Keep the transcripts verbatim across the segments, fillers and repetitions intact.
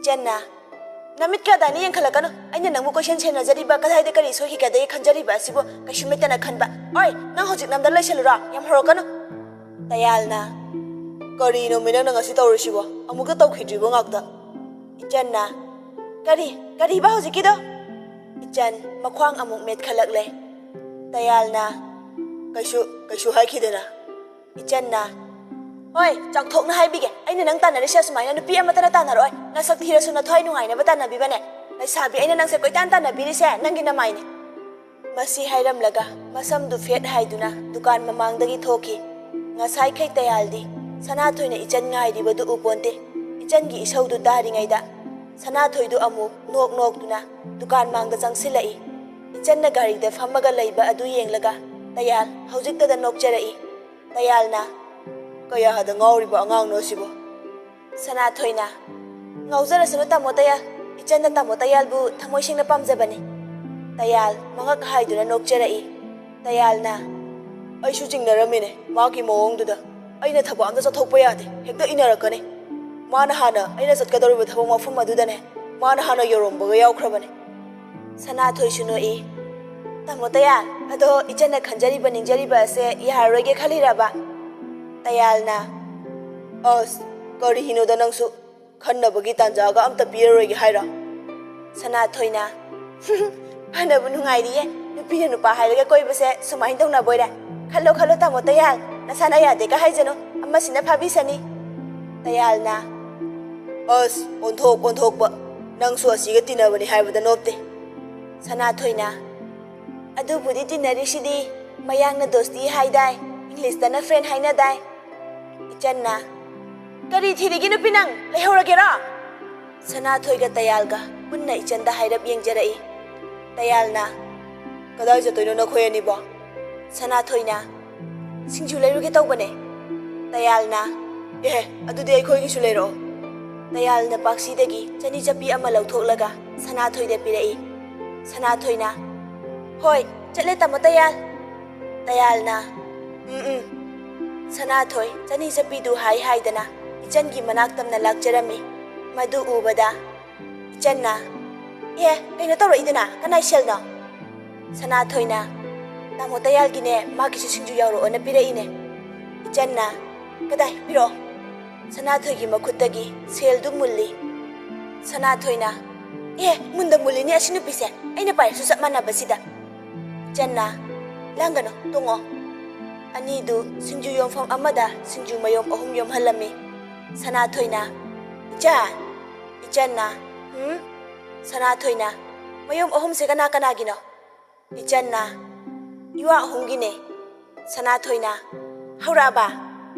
ꯏꯆꯟꯅ, "ꯅꯃꯤꯠ ꯀꯗꯥꯏꯅ ꯌꯦꯡꯈꯠꯂꯛꯀꯅꯨ꯫ ꯑꯩꯅ ꯅꯪꯕꯨ ꯀꯣꯏꯁꯦꯟ ꯁꯦꯟꯅꯖꯔꯤꯕ, ꯀꯗꯥꯏꯗ ꯀꯔꯤ ꯁꯣꯏꯈꯤꯒꯗꯒꯦ ꯈꯟꯖꯔꯤꯕ ꯑꯁꯤꯕꯨ ꯀꯩꯁꯨ ꯂꯩꯇꯅ ꯈꯟꯕ꯫ ꯑꯣꯏ, ꯅꯪ ꯍꯧꯖꯤꯛ ꯅꯝꯗ ꯂꯩꯁꯜꯂꯨꯔꯣ, ꯌꯥꯝ ꯍꯧꯔꯛꯀꯅꯨ꯫" ꯇꯌꯥꯜꯅ, "ꯀꯔꯤꯅꯣꯃꯤ ꯅꯪꯅ ꯉꯁꯤ ꯇꯧꯔꯤꯁꯤꯕꯣ? ꯑꯃꯨꯛꯇ ꯇꯧꯈꯤꯗ꯭ꯔꯤꯕ ꯉꯥꯛꯇ꯫" ꯏꯆꯟꯅ, "ꯀꯔꯤ, ꯀꯔꯤꯕ ꯍꯧꯖꯤꯛꯀꯤꯗꯣ?" ꯏꯆꯟ, ꯃꯈ꯭ꯋꯥꯡ ꯑꯃꯨꯛ ꯃꯦꯠꯈꯠꯂꯛꯂꯦ꯫ ꯇꯌꯥꯜꯅ, "ꯀꯩꯁꯨ, ꯀꯩꯁꯨ ꯍꯥꯏꯈꯤꯗꯦꯅ꯫" ꯏꯆꯟꯅ, "ꯍꯣꯏ, ꯆꯥꯎꯊꯣꯛꯅ ꯍꯥꯏꯕꯤꯒꯦ, ꯑꯩꯅ ꯅꯪ ꯇꯥꯟꯅꯔꯤꯁꯦ ꯑꯁꯨꯃꯥꯏꯅ ꯅꯨꯄꯤ ꯑꯃꯠꯇꯅ ꯇꯥꯟꯅꯔꯣꯏ꯫ ꯅꯁꯛ ꯊꯤꯔꯁꯨ ꯅꯊ꯭ꯋꯥꯏ ꯅꯨꯡꯉꯥꯏꯅꯕ ꯇꯥꯟꯅꯕꯤꯕꯅꯦ꯫ ꯂꯩꯁꯥꯕꯤ, ꯑꯩꯅ ꯅꯪꯁꯦ ꯀꯣꯏꯇꯥꯟ ꯇꯥꯟꯅꯕꯤꯔꯤꯁꯦ ꯅꯪꯒꯤ ꯅꯃꯥꯏꯅꯦ꯫" ꯃꯁꯤ ꯍꯥꯏꯔꯝꯂꯒ ꯃꯁꯝꯗꯨ ꯐꯦꯠ ꯍꯥꯏꯗꯨꯅ ꯗꯨꯀꯥꯟ ꯃꯃꯥꯡꯗꯒꯤ ꯊꯣꯛꯈꯤ꯫ ꯉꯁꯥꯏꯈꯩ ꯇꯌꯥꯜꯗꯤ ꯁꯅꯥꯊꯣꯏꯅ ꯏꯆꯟ ꯉꯥꯏꯔꯤꯕꯗꯨ ꯎꯄꯣꯟꯇꯦ꯫ ꯏꯆꯟꯒꯤ ꯏꯁꯧꯗꯨ ꯇꯥꯔꯤꯉꯩꯗ ꯁꯅꯥꯊꯣꯏꯗꯨ ꯑꯃꯨꯛ ꯅꯣꯛ ꯅꯣꯛꯇꯨꯅ ꯗꯨꯀꯥꯟ ꯃꯥꯡꯗ ꯆꯪꯁꯤꯜꯂꯛꯏ꯫ ꯏꯆꯟꯅ ꯒꯥꯔꯤꯗ ꯐꯝꯃꯒ ꯂꯩꯕ ꯑꯗꯨ ꯌꯦꯡꯂꯒ ꯇꯌꯥꯜ ꯍꯧꯖꯤꯛꯇꯗ ꯅꯣꯛꯆꯔꯛꯏ꯫ ꯇꯌꯥꯜꯅ, "ꯀꯌꯥꯗ ꯉꯥꯎꯔꯤꯕ ꯑꯉꯥꯡꯅꯣ ꯑꯁꯤꯕꯣ?" ꯁꯅꯥꯊꯣꯏꯅ, "ꯉꯥꯎꯖꯔꯁꯅꯨ ꯇꯥꯃꯣ ꯇꯌꯥꯜ, ꯏꯆꯟꯅ ꯇꯥꯃꯣ ꯇꯌꯥꯜꯕꯨ ꯊꯃꯣꯏ ꯁꯦꯡꯅ ꯄꯥꯝꯖꯕꯅꯤ꯫" ꯇꯌꯥꯜ ꯃꯉꯛ ꯍꯥꯏꯗꯨꯅ ꯅꯣꯛꯆꯔꯛꯏ꯫ ꯇꯌꯥꯜꯅ, "ꯑꯩꯁꯨ ꯆꯤꯡꯅꯔꯝꯃꯤꯅꯦ ꯃꯥꯒꯤ ꯃꯑꯣꯡꯗꯨꯗ꯫ ꯑꯩꯅ ꯊꯕꯛ ꯑꯝꯇ ꯆꯠꯊꯣꯛꯄ ꯌꯥꯗꯦ, ꯍꯦꯛꯇ ꯏꯟꯅꯔꯛꯀꯅꯤ꯫ ꯃꯥꯅ ꯍꯥꯟꯅ ꯑꯩꯅ ꯆꯠꯀꯗꯧꯔꯤꯕ ꯊꯕꯛ ꯃꯐꯝ ꯑꯗꯨꯗꯅꯦ, ꯃꯥꯅ ꯍꯥꯟꯅ ꯌꯧꯔꯝꯕꯒ ꯌꯥꯎꯈ꯭ꯔꯕꯅꯦ꯫" ꯁꯅꯥꯊꯣꯏꯁꯨ ꯅꯣꯛꯏ꯫ "ꯇꯥꯃꯣ ꯇꯌꯥꯜ, ꯑꯗꯣ ꯏꯆꯟꯅ ꯈꯟꯖꯔꯤꯕ ꯅꯤꯡꯖꯔꯤꯕ ꯑꯁꯦ ꯌꯥꯔꯔꯣꯏꯒꯦ ꯈꯜꯂꯤꯔꯕ?" ꯇꯌꯥꯜꯅ, "ꯑꯁ, ꯀꯔꯤꯅꯣꯗ ꯅꯪꯁꯨ, ꯈꯟꯅꯕꯒꯤ ꯇꯥꯟꯖꯥꯒ ꯑꯝꯇ ꯄꯤꯔꯔꯣꯏꯒꯦ ꯍꯥꯏꯔꯣ?" ꯁꯅꯥꯊꯣꯏꯅ, "ꯐꯅꯕꯨ ꯅꯨꯡꯉꯥꯏꯔꯤꯌꯦ, ꯅꯨꯄꯤꯅ ꯅꯨꯄꯥ ꯍꯥꯏꯔꯒ ꯀꯣꯏꯕꯁꯦ ꯁꯨꯃꯥꯏꯅ ꯇꯧꯅꯕꯣꯏꯔꯦ꯫ ꯈꯜꯂꯣ ꯈꯜꯂꯣ ꯇꯥꯃꯣ ꯇꯌꯥꯜ, ꯅꯁꯥꯅ ꯌꯥꯗꯦꯒ ꯍꯥꯏꯖꯅꯨ, ꯑꯃꯁꯤꯅ ꯐꯥꯕꯤꯁꯅꯤ꯫" ꯇꯌꯥꯜꯅ, "ꯑꯁ, ꯑꯣꯟꯊꯣꯛ ꯑꯣꯟꯊꯣꯛꯄ, ꯅꯪꯁꯨ ꯑꯁꯤꯒ ꯇꯤꯟꯅꯕꯅꯤ ꯍꯥꯏꯕꯗ ꯅꯣꯞꯇꯦ꯫" ꯁꯅꯥꯊꯣꯏꯅ, "ꯑꯗꯨꯕꯨꯗꯤ ꯇꯤꯟꯅꯔꯤꯁꯤꯗꯤ, ꯃꯌꯥꯡꯅ ꯗꯣꯁꯇꯤ ꯍꯥꯏꯗꯥꯏ, ꯏꯪꯂꯤꯁꯇꯅ ꯐ꯭ꯔꯦꯟ ꯍꯥꯏꯅꯗꯥꯏ꯫" ꯏꯆꯟꯅ, "ꯀꯔꯤ ꯊꯤꯔꯤꯒꯦ ꯅꯨꯄꯤ ꯅꯪ? ꯂꯩꯍꯧꯔꯒꯦꯔꯣ?" ꯁꯅꯥꯊꯣꯏꯒ ꯇꯌꯥꯜꯒ ꯄꯨꯟꯅ ꯏꯆꯟꯗ ꯍꯥꯏꯔꯞ ꯌꯦꯡꯖꯔꯛꯏ꯫ ꯇꯌꯥꯜꯅ, "ꯀꯗꯥꯏ ꯆꯠꯇꯣꯏꯅꯣ ꯅꯈꯣꯏ ꯑꯅꯤꯕꯣ?" ꯁꯅꯥꯊꯣꯏꯅ, "ꯁꯤꯡꯖꯨ ꯂꯩꯔꯨꯒꯦ ꯇꯧꯕꯅꯦ꯫" ꯇꯌꯥꯜꯅ, "ꯑꯦ, ꯑꯗꯨꯗꯤ ꯑꯩꯈꯣꯏꯒꯤꯁꯨ ꯂꯩꯔꯛꯑꯣ꯫" ꯇꯌꯥꯜꯅ ꯄꯥꯛꯁꯤꯗꯒꯤ ꯆꯅꯤ ꯆꯞꯄꯤ ꯑꯃ ꯂꯧꯊꯣꯛꯂꯒ ꯁꯅꯥꯊꯣꯏꯗ ꯄꯤꯔꯛꯏ꯫ ꯁꯅꯥꯊꯣꯏꯅ, "ꯍꯣꯏ, ꯆꯠꯂꯦ ꯇꯥꯃꯣ ꯇꯌꯥꯜ꯫" ꯇꯌꯥꯜꯅ, "ꯎꯝ, ꯎꯝ꯫" ꯁꯅꯥꯊꯣꯏ ꯆꯅꯤ ꯆꯞꯄꯤꯗꯨ ꯍꯥꯏ ꯍꯥꯏꯗꯅ ꯏꯆꯟꯒꯤ ꯃꯅꯥꯛ ꯇꯝꯅ ꯂꯥꯛꯆꯔꯝꯃꯤ꯫ ꯃꯗꯨ ꯎꯕꯗ ꯏꯆꯟꯅ, "ꯑꯦ, ꯀꯩꯅꯣ ꯇꯧꯔꯛꯏꯗꯨꯅ? ꯀꯅꯥꯏ ꯁꯦꯜꯅꯣ?" ꯁꯅꯥꯊꯣꯏꯅ, "ꯇꯥꯃꯣ ꯇꯌꯥꯜꯒꯤꯅꯦ, ꯃꯥꯒꯤꯁꯨ ꯁꯤꯡꯖꯨ ꯌꯥꯎꯔꯛꯑꯣꯅ ꯄꯤꯔꯛꯏꯅꯦ꯫" ꯏꯆꯟꯅ, "ꯀꯗꯥꯏ, ꯄꯤꯔꯛꯑꯣ꯫" ꯁꯅꯥꯊꯣꯏꯒꯤ ꯃꯈꯨꯠꯇꯒꯤ ꯁꯦꯜꯗꯨ ꯃꯨꯜꯂꯤ꯫ ꯁꯅꯥꯊꯣꯏꯅ, "ꯑꯦ, ꯃꯨꯟꯗ ꯃꯨꯜꯂꯤꯅꯦ ꯑꯁꯤ ꯅꯨꯄꯤꯁꯦ, ꯑꯩꯅ ꯄꯥꯏꯔꯁꯨ ꯆꯞ ꯃꯥꯟꯅꯕꯁꯤꯗ꯫" ꯏꯆꯟꯅ, "ꯂꯥꯡꯒꯅꯨ, ꯇꯣꯡꯉꯣ꯫" ꯑꯅꯤꯗꯨ ꯁꯤꯡꯖꯨ ꯌꯣꯟꯐꯝ ꯑꯃꯗ ꯁꯤꯡꯖꯨ ꯃꯌꯣꯝ ꯑꯍꯨꯝ ꯌꯣꯝꯍꯜꯂꯝꯃꯤ꯫ ꯁꯅꯥꯊꯣꯏꯅ, "ꯏꯆꯟ!" ꯏꯆꯟꯅ, "ꯍꯨꯝ?" ꯁꯅꯥꯊꯣꯏꯅ, "ꯃꯌꯣꯝ ꯑꯍꯨꯝꯁꯦ ꯀꯅꯥ ꯀꯅꯥꯒꯤꯅꯣ?" ꯏꯆꯟꯅ, "ꯏꯋꯥ ꯑꯍꯨꯝꯒꯤꯅꯦ꯫" ꯁꯅꯥꯊꯣꯏꯅ, "ꯍꯧꯔꯛꯑꯕ?"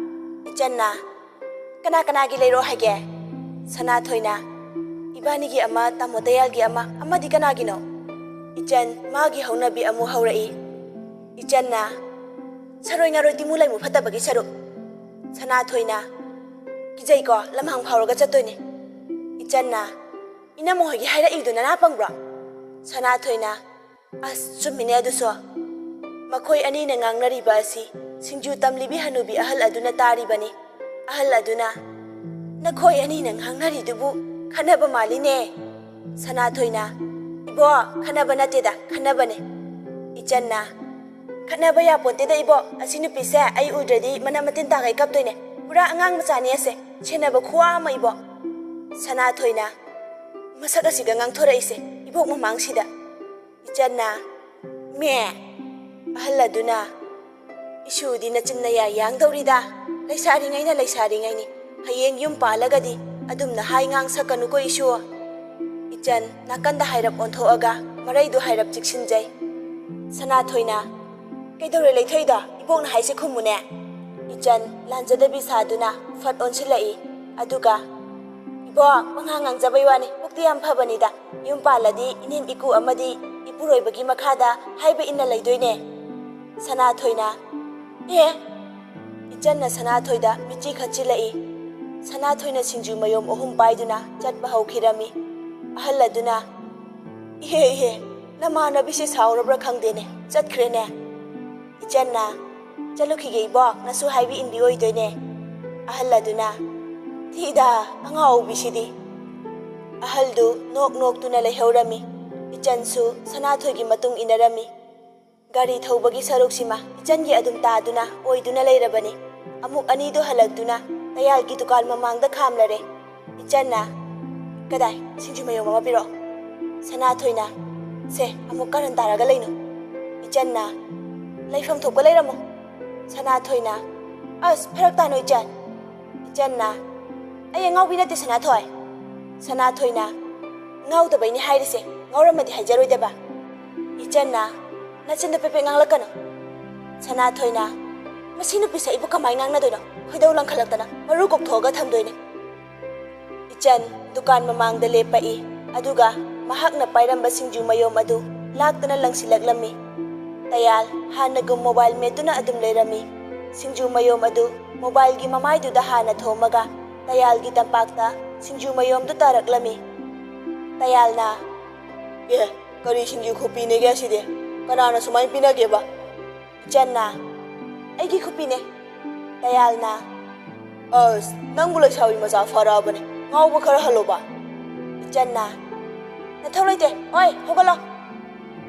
ꯏꯆꯟꯅ, "ꯀꯅꯥ ꯀꯅꯥꯒꯤ ꯂꯩꯔꯣ ꯍꯥꯏꯒꯦ?" ꯁꯅꯥꯊꯣꯏꯅ, "ꯏꯕꯥꯅꯤꯒꯤ ꯑꯃ, ꯇꯥꯃꯣ ꯇꯌꯥꯜꯒꯤ ꯑꯃ, ꯑꯃꯗꯤ ꯀꯅꯥꯒꯤꯅꯣ?" ꯏꯆꯟ, ꯃꯥꯒꯤ ꯍꯧꯅꯕꯤ ꯑꯃꯨꯛ ꯍꯧꯔꯛꯏ꯫ ꯏꯆꯟꯅ, "ꯁꯔꯣꯏ ꯉꯥꯔꯣꯏ ꯇꯤꯃꯨ ꯂꯩꯃꯨ ꯐꯠꯇꯕꯒꯤ ꯁꯔꯨꯛ꯫" ꯁꯅꯥꯊꯣꯏꯅ, "ꯀꯤꯖꯩꯀꯣ, ꯂꯝꯍꯥꯡ ꯐꯥꯎꯔꯒ ꯆꯠꯇꯣꯏꯅꯦ꯫" ꯏꯆꯟꯅ, "ꯏꯅꯝꯃ ꯍꯣꯏꯒꯤ ꯍꯥꯏꯔꯛꯏꯗꯨ ꯅꯅꯥ ꯄꯪꯕ꯭ꯔꯣ?" ꯁꯅꯥꯊꯣꯏꯅ, "ꯑꯁ, ꯆꯨꯝꯃꯤꯅꯦ ꯑꯗꯨꯁꯨ꯫ ꯃꯈꯣꯏ ꯑꯅꯤꯅ ꯉꯥꯡꯅꯔꯤꯕ ꯑꯁꯤ ꯁꯤꯡꯖꯨ ꯇꯝꯂꯤꯕꯤ ꯍꯅꯨꯕꯤ ꯑꯍꯜ ꯑꯗꯨꯅ ꯇꯥꯔꯤꯕꯅꯤ꯫" ꯑꯍꯜ ꯑꯗꯨꯅ, "ꯅꯈꯣꯏ ꯑꯅꯤꯅ ꯉꯥꯡꯅꯔꯤꯗꯨꯕꯨ ꯈꯠꯅꯕ ꯃꯥꯜꯂꯤꯅꯦ꯫" ꯁꯅꯥꯊꯣꯏꯅ, "ꯏꯕꯣ, ꯈꯠꯅꯕ ꯅꯠꯇꯦꯗ, ꯈꯟꯅꯕꯅꯦ꯫" ꯏꯆꯟꯅ, "ꯈꯠꯅꯕ ꯌꯥꯄꯣꯟꯇꯦꯗ ꯏꯕꯣ, ꯑꯁꯤ ꯅꯨꯄꯤꯁꯦ ꯑꯩ ꯎꯗ꯭ꯔꯗꯤ ꯃꯅꯝ ꯃꯇꯤꯟ ꯇꯥꯈꯩ ꯀꯞꯇꯣꯏꯅꯦ꯫ ꯄꯨꯔꯥ ꯑꯉꯥꯡ ꯃꯆꯥꯅꯤ ꯑꯁꯦ, ꯁꯦꯟꯅꯕ ꯈꯨꯋꯥ ꯑꯃ ꯏꯕꯣ꯫" ꯁꯅꯥꯊꯣꯏꯅ, "ꯃꯁꯛ ꯑꯁꯤꯒ ꯉꯥꯡꯊꯣꯔꯛꯏꯁꯦ ꯏꯕꯣꯛ ꯃꯃꯥꯡꯁꯤꯗ꯫" ꯏꯆꯟꯅ, "ꯃꯦ!" ꯑꯍꯜ ꯑꯗꯨꯅ, "ꯏꯁꯨꯗꯤ ꯅꯆꯤꯟ ꯅꯌꯥ ꯌꯥꯡꯗꯧꯔꯤꯗ꯫ ꯂꯩꯁꯥꯔꯤꯉꯩꯅ ꯂꯩꯁꯥꯔꯤꯉꯩꯅꯤ꯫ ꯍꯌꯦꯡ ꯌꯨꯝ ꯄꯥꯜꯂꯒꯗꯤ ꯑꯗꯨꯝꯅ ꯍꯥꯏ ꯉꯥꯡ ꯁꯛꯀꯅꯨꯀꯣ ꯏꯁꯨ꯫" ꯏꯆꯟ ꯅꯥꯀꯟꯗ ꯍꯥꯏꯔꯞ ꯑꯣꯟꯊꯣꯛꯑꯒ ꯃꯔꯩꯗꯨ ꯍꯥꯏꯔꯞ ꯆꯤꯛꯁꯤꯟꯖꯩ꯫ ꯁꯅꯥꯊꯣꯏꯅ, "ꯀꯩꯗꯧꯔꯦ ꯂꯩꯊꯣꯏꯗꯣ? ꯏꯕꯣꯛꯅ ꯍꯥꯏꯁꯦ ꯈꯨꯝꯃꯨꯅꯦ꯫" ꯏꯆꯟ ꯂꯥꯟꯖꯗꯕꯤ ꯁꯥꯗꯨꯅ ꯐꯠ ꯑꯣꯟꯁꯤꯜꯂꯛꯏ꯫ ꯑꯗꯨꯒ, "ꯏꯕꯣꯛ, ꯄꯉꯥꯡ ꯉꯥꯡꯖꯕꯩ ꯋꯥꯅꯤ, ꯄꯨꯛꯇꯤ ꯌꯥꯝ ꯐꯕꯅꯤꯗ꯫ ꯌꯨꯝ ꯄꯥꯜꯂꯗꯤ ꯏꯅꯦꯝ ꯏꯀꯨ ꯑꯃꯗꯤ ꯏꯄꯨꯔꯣꯏꯕꯒꯤ ꯃꯈꯥꯗ ꯍꯥꯏꯕ ꯏꯟꯅ ꯂꯩꯗꯣꯏꯅꯦ꯫" ꯁꯅꯥꯊꯣꯏꯅ, "ꯑꯦ!" ꯏꯆꯟꯅ ꯁꯅꯥꯊꯣꯏꯗ ꯃꯤꯠꯆꯤ ꯈꯠꯆꯤꯜꯂꯛꯏ꯫ ꯁꯅꯥꯊꯣꯏꯅ ꯁꯤꯡꯖꯨ ꯃꯌꯣꯝ ꯑꯍꯨꯝ ꯄꯥꯏꯗꯨꯅ ꯆꯠꯄ ꯍꯧꯈꯤꯔꯝꯃꯤ꯫ ꯑꯍꯜ ꯑꯗꯨꯅ, "ꯏꯍꯦ, ꯏꯍꯦ, ꯅꯃꯥꯟꯅꯕꯤꯁꯦ ꯁꯥꯎꯔꯕ꯭ꯔꯥ ꯈꯪꯗꯦꯅꯦ, ꯆꯠꯈ꯭ꯔꯦꯅꯦ꯫" ꯏꯆꯟꯅ, "ꯆꯠꯂꯨꯈꯤꯒꯦ ꯏꯕꯣꯛ, ꯅꯁꯨ ꯍꯥꯏꯕ ꯏꯟꯕꯤ ꯑꯣꯏꯗꯣꯏꯅꯦ꯫" ꯑꯍꯜ ꯑꯗꯨꯅ, "ꯊꯤꯗ, ꯑꯉꯥꯎꯕꯤꯁꯤꯗꯤ꯫ ꯑꯍꯜꯗꯨ ꯅꯣꯛ ꯅꯣꯛꯇꯨꯅ ꯂꯩꯍꯧꯔꯝꯃꯤ꯫ ꯏꯆꯟꯁꯨ ꯁꯅꯥꯊꯣꯏꯒꯤ ꯃꯇꯨꯡ ꯏꯟꯅꯔꯝꯃꯤ꯫ ꯒꯥꯔꯤ ꯊꯧꯕꯒꯤ ꯁꯔꯨꯛꯁꯤꯃ ꯏꯆꯟꯒꯤ ꯑꯗꯨꯝ ꯇꯥꯗꯨꯅ ꯑꯣꯏꯗꯨꯅ ꯂꯩꯔꯕꯅꯤ꯫ ꯑꯃꯨꯛ ꯑꯅꯤꯗꯨ ꯍꯜꯂꯛꯇꯨꯅ ꯇꯌꯥꯜꯒꯤ ꯗꯨꯀꯥꯟ ꯃꯃꯥꯡꯗ ꯈꯥꯝꯂꯔꯦ꯫ ꯏꯆꯟꯅ, "ꯀꯗꯥꯏ, ꯁꯤꯡꯖꯨ ꯃꯌꯣꯝ ꯑꯃ ꯄꯤꯔꯛꯑꯣ꯫" ꯁꯅꯥꯊꯣꯏꯅ, "ꯁꯦ, ꯑꯃꯨꯛ ꯀꯔꯟ ꯇꯥꯔꯒ ꯂꯩꯅꯨ꯫" ꯏꯆꯟꯅ, "ꯂꯩꯐꯝ ꯊꯣꯛꯄ ꯂꯩꯔꯝꯃꯣ꯫" ꯁꯅꯥꯊꯣꯏꯅ, "ꯑꯁ, ꯐꯔꯛ ꯇꯥꯅꯣ ꯏꯆꯟ꯫" ꯏꯆꯟꯅ, "ꯑꯩ ꯑꯉꯥꯎꯕꯤ ꯅꯠꯇꯦ ꯁꯅꯥꯊꯣꯏ꯫" ꯁꯅꯥꯊꯣꯏꯅ, "ꯉꯥꯎꯗꯕꯩꯅꯦ ꯍꯥꯏꯔꯤꯁꯦ, ꯉꯥꯎꯔꯝꯃꯗꯤ ꯍꯥꯏꯖꯔꯣꯏꯗꯕ꯫" ꯏꯆꯟꯅ, "ꯅꯆꯤꯟꯗꯣ ꯄꯦꯄꯦ ꯉꯥꯡꯂꯛꯀꯅꯨ꯫" ꯁꯅꯥꯊꯣꯏꯅ, "ꯃꯁꯤ ꯅꯨꯄꯤꯁꯦ ꯑꯩꯕꯨ ꯀꯃꯥꯏ ꯉꯥꯡꯅꯗꯣꯏꯅꯣ? ꯈꯣꯏꯗꯧ ꯂꯪꯈꯠꯂꯛꯇꯅ ꯃꯔꯨ ꯀꯣꯛꯊꯣꯛꯑꯒ ꯊꯝꯗꯣꯏꯅꯦ꯫" ꯏꯆꯟ ꯗꯨꯀꯥꯟ ꯃꯃꯥꯡꯗ ꯂꯦꯞꯄꯛꯏ, ꯑꯗꯨꯒ ꯃꯍꯥꯛꯅ ꯄꯥꯏꯔꯝꯕ ꯁꯤꯡꯖꯨ ꯃꯌꯣꯝ ꯑꯗꯨ ꯂꯥꯛꯇꯅ ꯂꯪꯁꯤꯜꯂꯛꯂꯝꯃꯤ꯫ ꯇꯌꯥꯜ ꯍꯥꯟꯅꯒꯨꯝ ꯃꯣꯕꯥꯏꯜ ꯃꯦꯠꯇꯨꯅ ꯑꯗꯨꯝ ꯂꯩꯔꯝꯃꯤ꯫ ꯁꯤꯡꯖꯨ ꯃꯌꯣꯝ ꯑꯗꯨ ꯃꯣꯕꯥꯏꯜꯒꯤ ꯃꯃꯥꯏꯗꯨꯗ ꯍꯥꯟꯅ ꯊꯣꯝꯃꯒ ꯇꯌꯥꯜꯒꯤ ꯇꯝꯄꯥꯛꯇ ꯁꯤꯡꯖꯨ ꯃꯌꯣꯝꯗꯨ ꯇꯥꯔꯛꯂꯝꯃꯤ꯫ ꯇꯌꯥꯜꯅ, "ꯑꯦ, ꯀꯔꯤ ꯁꯤꯡꯖꯨ ꯈꯨꯄꯤꯅꯦꯒꯦ ꯑꯁꯤꯗꯤ? ꯀꯅꯥꯅ ꯁꯨꯃꯥꯏꯅ ꯄꯤꯅꯒꯦꯕ?" ꯏꯆꯟꯅ, "ꯑꯩꯒꯤ ꯈꯨꯄꯤꯅꯦ꯫" ꯇꯌꯥꯜꯅ, "ꯑꯁ, ꯅꯪꯕꯨ ꯂꯩꯁꯥꯕꯤ ꯃꯆꯥ ꯐꯔꯛꯑꯕꯅꯦ, ꯉꯥꯎꯕ ꯈꯔ ꯍꯜꯂꯣꯕ꯫" ꯏꯆꯟꯅ, "ꯅꯊꯧ ꯂꯩꯇꯦ, ꯑꯣꯏ, ꯍꯧꯒꯠꯂꯣ꯫"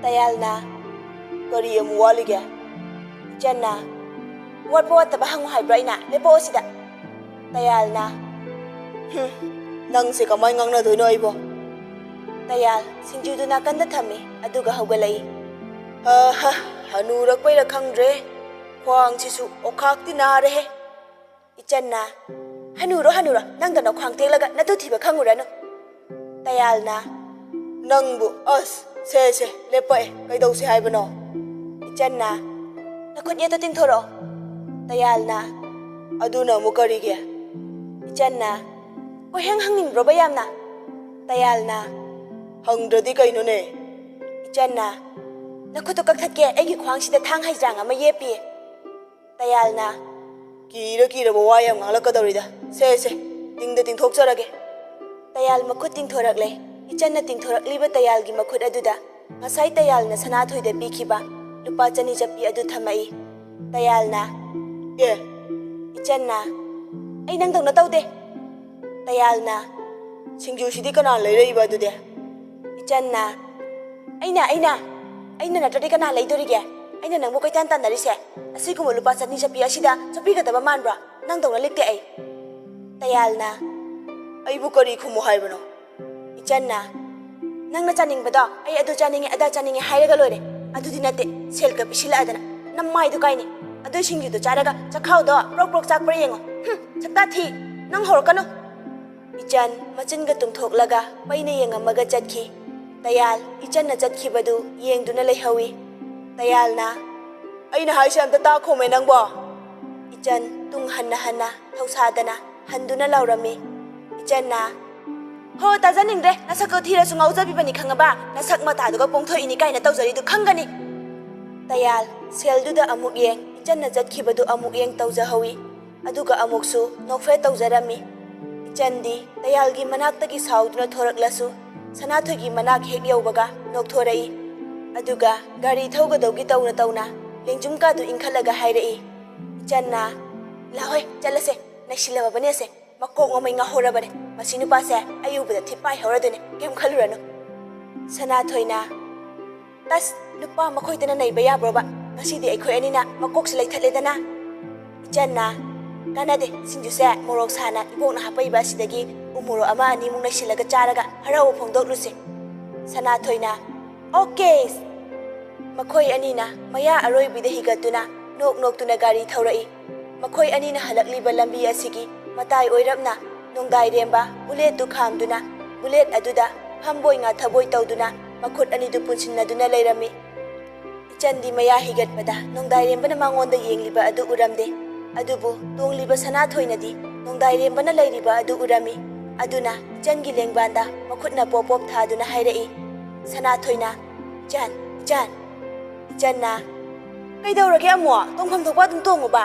ꯇꯌꯥꯜꯅ, "ꯀꯔꯤ ꯑꯃꯨꯛ ꯋꯥꯠꯂꯤꯒꯦ?" ꯏꯆꯟꯅ, "ꯋꯥꯠꯄ ꯋꯥꯠꯇꯕ ꯍꯪꯉꯨ ꯍꯥꯏꯕ꯭ꯔꯣ ꯑꯩꯅ? ꯂꯦꯞꯄꯛꯑꯣ ꯁꯤꯗ꯫" ꯇꯌꯥꯜꯅ, "ꯍꯨꯝ, ꯅꯪꯁꯦ ꯀꯃꯥꯏ ꯉꯥꯡꯅꯗꯣꯏꯅꯣ ꯑꯩꯕꯣ?" ꯇꯌꯥꯜ ꯁꯤꯡꯖꯨꯗꯨ ꯅꯥꯀꯟꯗ ꯊꯝꯃꯤ, ꯑꯗꯨꯒ ꯍꯧꯒꯠꯂꯛꯏ꯫ "ꯑꯍ, ꯍꯅꯨꯔꯛꯄꯩꯔ ꯈꯪꯗ꯭ꯔꯦ, ꯈ꯭ꯋꯥꯡꯁꯤꯁꯨ ꯑꯣꯈꯥꯛꯇꯤ ꯅꯥꯔꯦꯍꯦ꯫" ꯏꯆꯟꯅ, "ꯍꯅꯨꯔꯣ, ꯍꯅꯨꯔꯣ, ꯅꯪꯗ ꯅꯈ꯭ꯋꯥꯡ ꯇꯦꯛꯂꯒ ꯅꯇꯨ ꯊꯤꯕ ꯈꯪꯉꯨꯔꯅꯨ꯫" ꯇꯌꯥꯜꯅ, "ꯅꯪꯕꯨ, ꯑꯁ, ꯁꯦ, ꯁꯦ, ꯂꯦꯞꯄꯛꯑꯦ, ꯀꯩꯗꯧꯁꯦ ꯍꯥꯏꯕꯅꯣ?" ꯏꯆꯟꯅ, "ꯅꯈꯨꯠ ꯌꯦꯠꯇꯣ ꯇꯤꯡꯊꯣꯔꯛꯑꯣ꯫" ꯇꯌꯥꯜꯅ, "ꯑꯗꯨꯅ ꯑꯃꯨꯛ ꯀꯔꯤꯒꯤ?" ꯏꯆꯟꯅ, "ꯀꯣꯏꯍꯪ ꯍꯪꯅꯤꯡꯕ꯭ꯔꯣꯕ ꯌꯥꯝꯅ?" ꯇꯌꯥꯜꯅ, "ꯍꯪꯗ꯭ꯔꯗꯤ ꯀꯩꯅꯣꯅꯦ?" ꯏꯆꯟꯅ, "ꯅꯈꯨꯠꯇꯣ ꯀꯛꯊꯠꯀꯦ, ꯑꯩꯒꯤ ꯈ꯭ꯋꯥꯡꯁꯤꯗ ꯊꯥꯡ ꯍꯩꯖ꯭ꯔꯥꯡ ꯑꯃ ꯌꯦꯞꯄꯤꯌꯦ꯫" ꯇꯌꯥꯜꯅ, "ꯀꯤꯔ ꯀꯤꯔꯕ ꯋꯥ ꯌꯥꯝ ꯉꯥꯡꯂꯛꯀꯗꯧꯔꯤꯗ꯫ ꯁꯦ, ꯁꯦ, ꯇꯤꯡꯗ ꯇꯤꯡꯊꯣꯛꯆꯔꯒꯦ꯫" ꯇꯌꯥꯜ ꯃꯈꯨꯠ ꯇꯤꯡꯊꯣꯔꯛꯂꯦ꯫ ꯏꯆꯟꯅ ꯇꯤꯡꯊꯣꯔꯛꯂꯤꯕ ꯇꯌꯥꯜꯒꯤ ꯃꯈꯨꯠ ꯑꯗꯨꯗ ꯉꯁꯥꯏ ꯇꯌꯥꯜꯅ ꯁꯅꯥꯊꯣꯏꯗ ꯄꯤꯈꯤꯕ ꯂꯨꯄꯥ ꯆꯅꯤ ꯆꯠꯄꯤ ꯑꯗꯨ ꯊꯝꯃꯛꯏ꯫ ꯇꯌꯥꯜꯅ, "ꯑꯦ꯫" ꯏꯆꯟꯅ, "ꯑꯩ ꯅꯪꯗꯧꯅ ꯇꯧꯗꯦ꯫" ꯇꯌꯥꯜꯅ, "ꯁꯤꯡꯖꯨꯁꯤꯗꯤ ꯀꯅꯥ ꯂꯩꯔꯛꯏꯕ ꯑꯗꯨꯗꯤ?" ꯏꯆꯟꯅ, "ꯑꯩꯅ, ꯑꯩꯅ, ꯑꯩꯅ ꯅꯠꯇ꯭ꯔꯗꯤ ꯀꯅꯥ ꯂꯩꯗꯣꯔꯤꯒꯦ? ꯑꯩꯅ ꯅꯪꯕꯨ ꯀꯩꯇꯥꯟ ꯇꯥꯟꯅꯔꯤꯁꯦ? ꯑꯁꯤꯒꯨꯝꯕ ꯂꯨꯄꯥ ꯆꯅꯤ ꯆꯠꯄꯤ ꯑꯁꯤꯗ ꯆꯠꯄꯤꯒꯗꯕ ꯃꯥꯟꯕ꯭ꯔꯣ? ꯅꯪꯗꯧꯅ ꯂꯤꯛꯇꯦ ꯑꯩ꯫" ꯇꯌꯥꯜꯅ, "ꯑꯩꯕꯨ ꯀꯔꯤ ꯈꯨꯝꯃꯨ ꯍꯥꯏꯕꯅꯣ?" ꯏꯆꯟꯅ, "ꯅꯪꯅ ꯆꯥꯅꯤꯡꯕꯗꯣ, ꯑꯩ ꯑꯗꯨ ꯆꯥꯅꯤꯡꯉꯦ, ꯑꯗꯥ ꯆꯥꯅꯤꯡꯉꯦ ꯍꯥꯏꯔꯒ ꯂꯣꯏꯔꯦ꯫ ꯑꯗꯨꯗꯤ ꯅꯠꯇꯦ, ꯁꯦꯜꯒ ꯄꯤꯁꯤꯜꯂꯛꯑꯗꯅ ꯅꯃꯥꯏꯗꯨ ꯀꯥꯏꯅꯤ꯫ ꯑꯗꯨꯏ ꯁꯤꯡꯖꯨꯗꯣ ꯆꯥꯔꯒ ꯆꯈꯥꯎꯗꯣ ꯄ꯭ꯔꯣꯛ ꯄ꯭ꯔꯣꯛ ꯆꯥꯛꯄ꯭ꯔꯥ ꯌꯦꯡꯉꯣ꯫ ꯍꯨꯝ, ꯁꯛꯇꯥ ꯊꯤ, ꯅꯪ ꯍꯧꯔꯛꯀꯅꯨ꯫" ꯏꯆꯟ ꯃꯆꯤꯟꯒ ꯇꯨꯝꯊꯣꯛꯂꯒ ꯄꯩꯅ ꯌꯦꯡꯉꯝꯃꯒ ꯆꯠꯈꯤ꯫ ꯇꯌꯥꯜ ꯏꯆꯟꯅ ꯆꯠꯈꯤꯕꯗꯨ ꯌꯦꯡꯗꯨꯅ ꯂꯩꯍꯧꯏ꯫ ꯇꯌꯥꯜꯅ, "ꯑꯩꯅ ꯍꯥꯏꯁꯦ ꯑꯝꯇ ꯇꯥꯈꯣꯃꯦ ꯅꯪꯕꯣ!" ꯏꯆꯟ ꯇꯨꯡ ꯍꯟꯅ ꯍꯟꯅ ꯊꯧꯁꯥꯗꯅ ꯍꯟꯗꯨꯅ ꯂꯥꯎꯔꯝꯃꯤ꯫ ꯏꯆꯟꯅ, "ꯍꯣ, ꯇꯥꯖꯅꯤꯡꯗ꯭ꯔꯦ, ꯅꯁꯛꯇꯣ ꯊꯤꯔꯁꯨ ꯉꯥꯎꯖꯕꯤꯕꯅꯤ ꯈꯪꯉꯕ? ꯅꯁꯛ ꯃꯇꯥꯗꯨꯒ ꯄꯣꯡꯊꯣꯛꯏꯅꯤ ꯀꯥꯏꯅ ꯇꯧꯖꯔꯤꯗꯨ ꯈꯪꯒꯅꯤ!" ꯇꯌꯥꯜ ꯁꯦꯜꯗꯨꯗ ꯑꯃꯨꯛ ꯌꯦꯡ, ꯏꯆꯟꯅ ꯆꯠꯈꯤꯕꯗꯨ ꯑꯃꯨꯛ ꯌꯦꯡ ꯇꯧꯖꯍꯧꯏ꯫ ꯑꯗꯨꯒ ꯑꯃꯨꯛꯁꯨ ꯅꯣꯛꯐꯦꯠ ꯇꯧꯖꯔꯝꯃꯤ꯫ ꯏꯆꯟꯗꯤ ꯇꯌꯥꯜꯒꯤ ꯃꯅꯥꯛꯇꯒꯤ ꯁꯥꯎꯗꯨꯅ ꯊꯣꯔꯛꯂꯁꯨ, ꯁꯅꯥꯊꯣꯏꯒꯤ ꯃꯅꯥꯛ ꯍꯦꯛ ꯌꯧꯕꯒ ꯅꯣꯛꯊꯣꯔꯛꯏ꯫ ꯑꯗꯨꯒ ꯒꯥꯔꯤ ꯊꯧꯒꯗꯧꯒꯤ ꯇꯧꯅ ꯇꯧꯅ ꯂꯦꯡꯖꯨꯝ ꯀꯥꯗꯨ ꯏꯟꯈꯠꯂꯒ ꯍꯥꯏꯔꯛꯏ꯫ ꯏꯆꯟꯅ, "ꯂꯥꯍꯣꯏ, ꯆꯠꯂꯁꯦ, ꯅꯩꯁꯤꯜꯂꯕꯅꯦꯁꯦ, ꯃꯀꯣꯛ ꯃꯃꯩ ꯉꯥꯎꯍꯧꯔꯕꯅꯦ꯫ ꯃꯁꯤ ꯅꯨꯄꯥꯁꯦ ꯑꯩ ꯎꯕꯗ ꯊꯤꯠ ꯄꯥꯏꯍꯧꯔꯗꯣꯏꯅꯦ, ꯀꯩꯝ ꯈꯜꯂꯨꯔꯅꯨ꯫" ꯁꯅꯥꯊꯣꯏꯅ, "ꯇꯁ, ꯅꯨꯄꯥ ꯃꯈꯣꯏꯗꯅ ꯅꯩꯕ ꯌꯥꯕ꯭ꯔꯣꯕ? ꯉꯁꯤꯗꯤ ꯑꯩꯈꯣꯏ ꯑꯅꯤꯅ ꯃꯀꯣꯛꯁꯦ ꯂꯩꯊꯠꯂꯦꯗꯅ꯫" ꯏꯆꯟꯅ, "ꯀꯥꯟꯅꯗꯦ, ꯁꯤꯡꯖꯨꯁꯦ ꯃꯣꯔꯣꯛ ꯁꯥꯅ ꯏꯕꯣꯛꯅ ꯍꯥꯞꯄꯛꯏꯕ ꯑꯁꯤꯗꯒꯤ ꯎ ꯃꯣꯔꯣꯛ ꯑꯃ ꯑꯅꯤꯃꯨꯛ ꯅꯩꯁꯤꯜꯂꯒ ꯆꯥꯔꯒ ꯍꯔꯥꯎꯕ ꯐꯣꯡꯗꯣꯛꯂꯨꯁꯦ꯫" ꯁꯅꯥꯊꯣꯏꯅ, "ꯑꯣꯀꯦ!" ꯃꯈꯣꯏ ꯑꯅꯤꯅ ꯃꯌꯥ ꯑꯔꯣꯏꯕꯤꯗ ꯍꯤꯒꯠꯇꯨꯅ ꯅꯣꯛ ꯅꯣꯛꯇꯨꯅ ꯒꯥꯔꯤ ꯊꯧꯔꯛꯏ꯫ ꯃꯈꯣꯏ ꯑꯅꯤꯅ ꯍꯜꯂꯛꯂꯤꯕ ꯂꯝꯕꯤ ꯑꯁꯤꯒꯤ ꯃꯇꯥꯏ ꯑꯣꯏꯔꯞꯅ ꯅꯣꯡꯗꯥꯏꯔꯦꯝꯕ ꯕꯨꯂꯦꯠꯇꯨ ꯈꯥꯝꯗꯨꯅ, ꯕꯨꯂꯦꯠ ꯑꯗꯨꯗ ꯐꯝꯕꯣꯏ ꯉꯥꯊꯕꯣꯏ ꯇꯧꯗꯨꯅ ꯃꯈꯨꯠ ꯑꯅꯤꯗꯨ ꯄꯨꯟꯁꯤꯟꯅꯗꯨꯅ ꯂꯩꯔꯝꯃꯤ꯫ ꯏꯆꯟꯗꯤ ꯃꯌꯥ ꯍꯤꯒꯠꯄꯗ ꯅꯣꯡꯗꯥꯏꯔꯦꯝꯕꯅ ꯃꯉꯣꯟꯗ ꯌꯦꯡꯂꯤꯕ ꯑꯗꯨ ꯎꯔꯝꯗꯦ꯫ ꯑꯗꯨꯕꯨ ꯇꯣꯡꯂꯤꯕ ꯁꯅꯥꯊꯣꯏꯅꯗꯤ ꯅꯣꯡꯗꯥꯏꯔꯦꯝꯕꯅ ꯂꯩꯔꯤꯕ ꯑꯗꯨ ꯎꯔꯝꯃꯤ꯫ ꯑꯗꯨꯅ ꯏꯆꯟꯒꯤ ꯂꯦꯡꯕꯥꯟꯗ ꯃꯈꯨꯠꯅ ꯄꯣꯞ ꯄꯣꯞ ꯊꯥꯗꯨꯅ ꯍꯥꯏꯔꯛꯏ꯫ ꯁꯅꯥꯊꯣꯏꯅ, "ꯏꯆꯟ, ꯏꯆꯟ!" ꯏꯆꯟꯅ, "ꯀꯩꯗꯧꯔꯒꯦ ꯑꯃꯨꯛ? ꯇꯣꯡꯐꯝ ꯊꯣꯛꯄ ꯑꯗꯨꯝ ꯇꯣꯡꯉꯨꯕ꯫"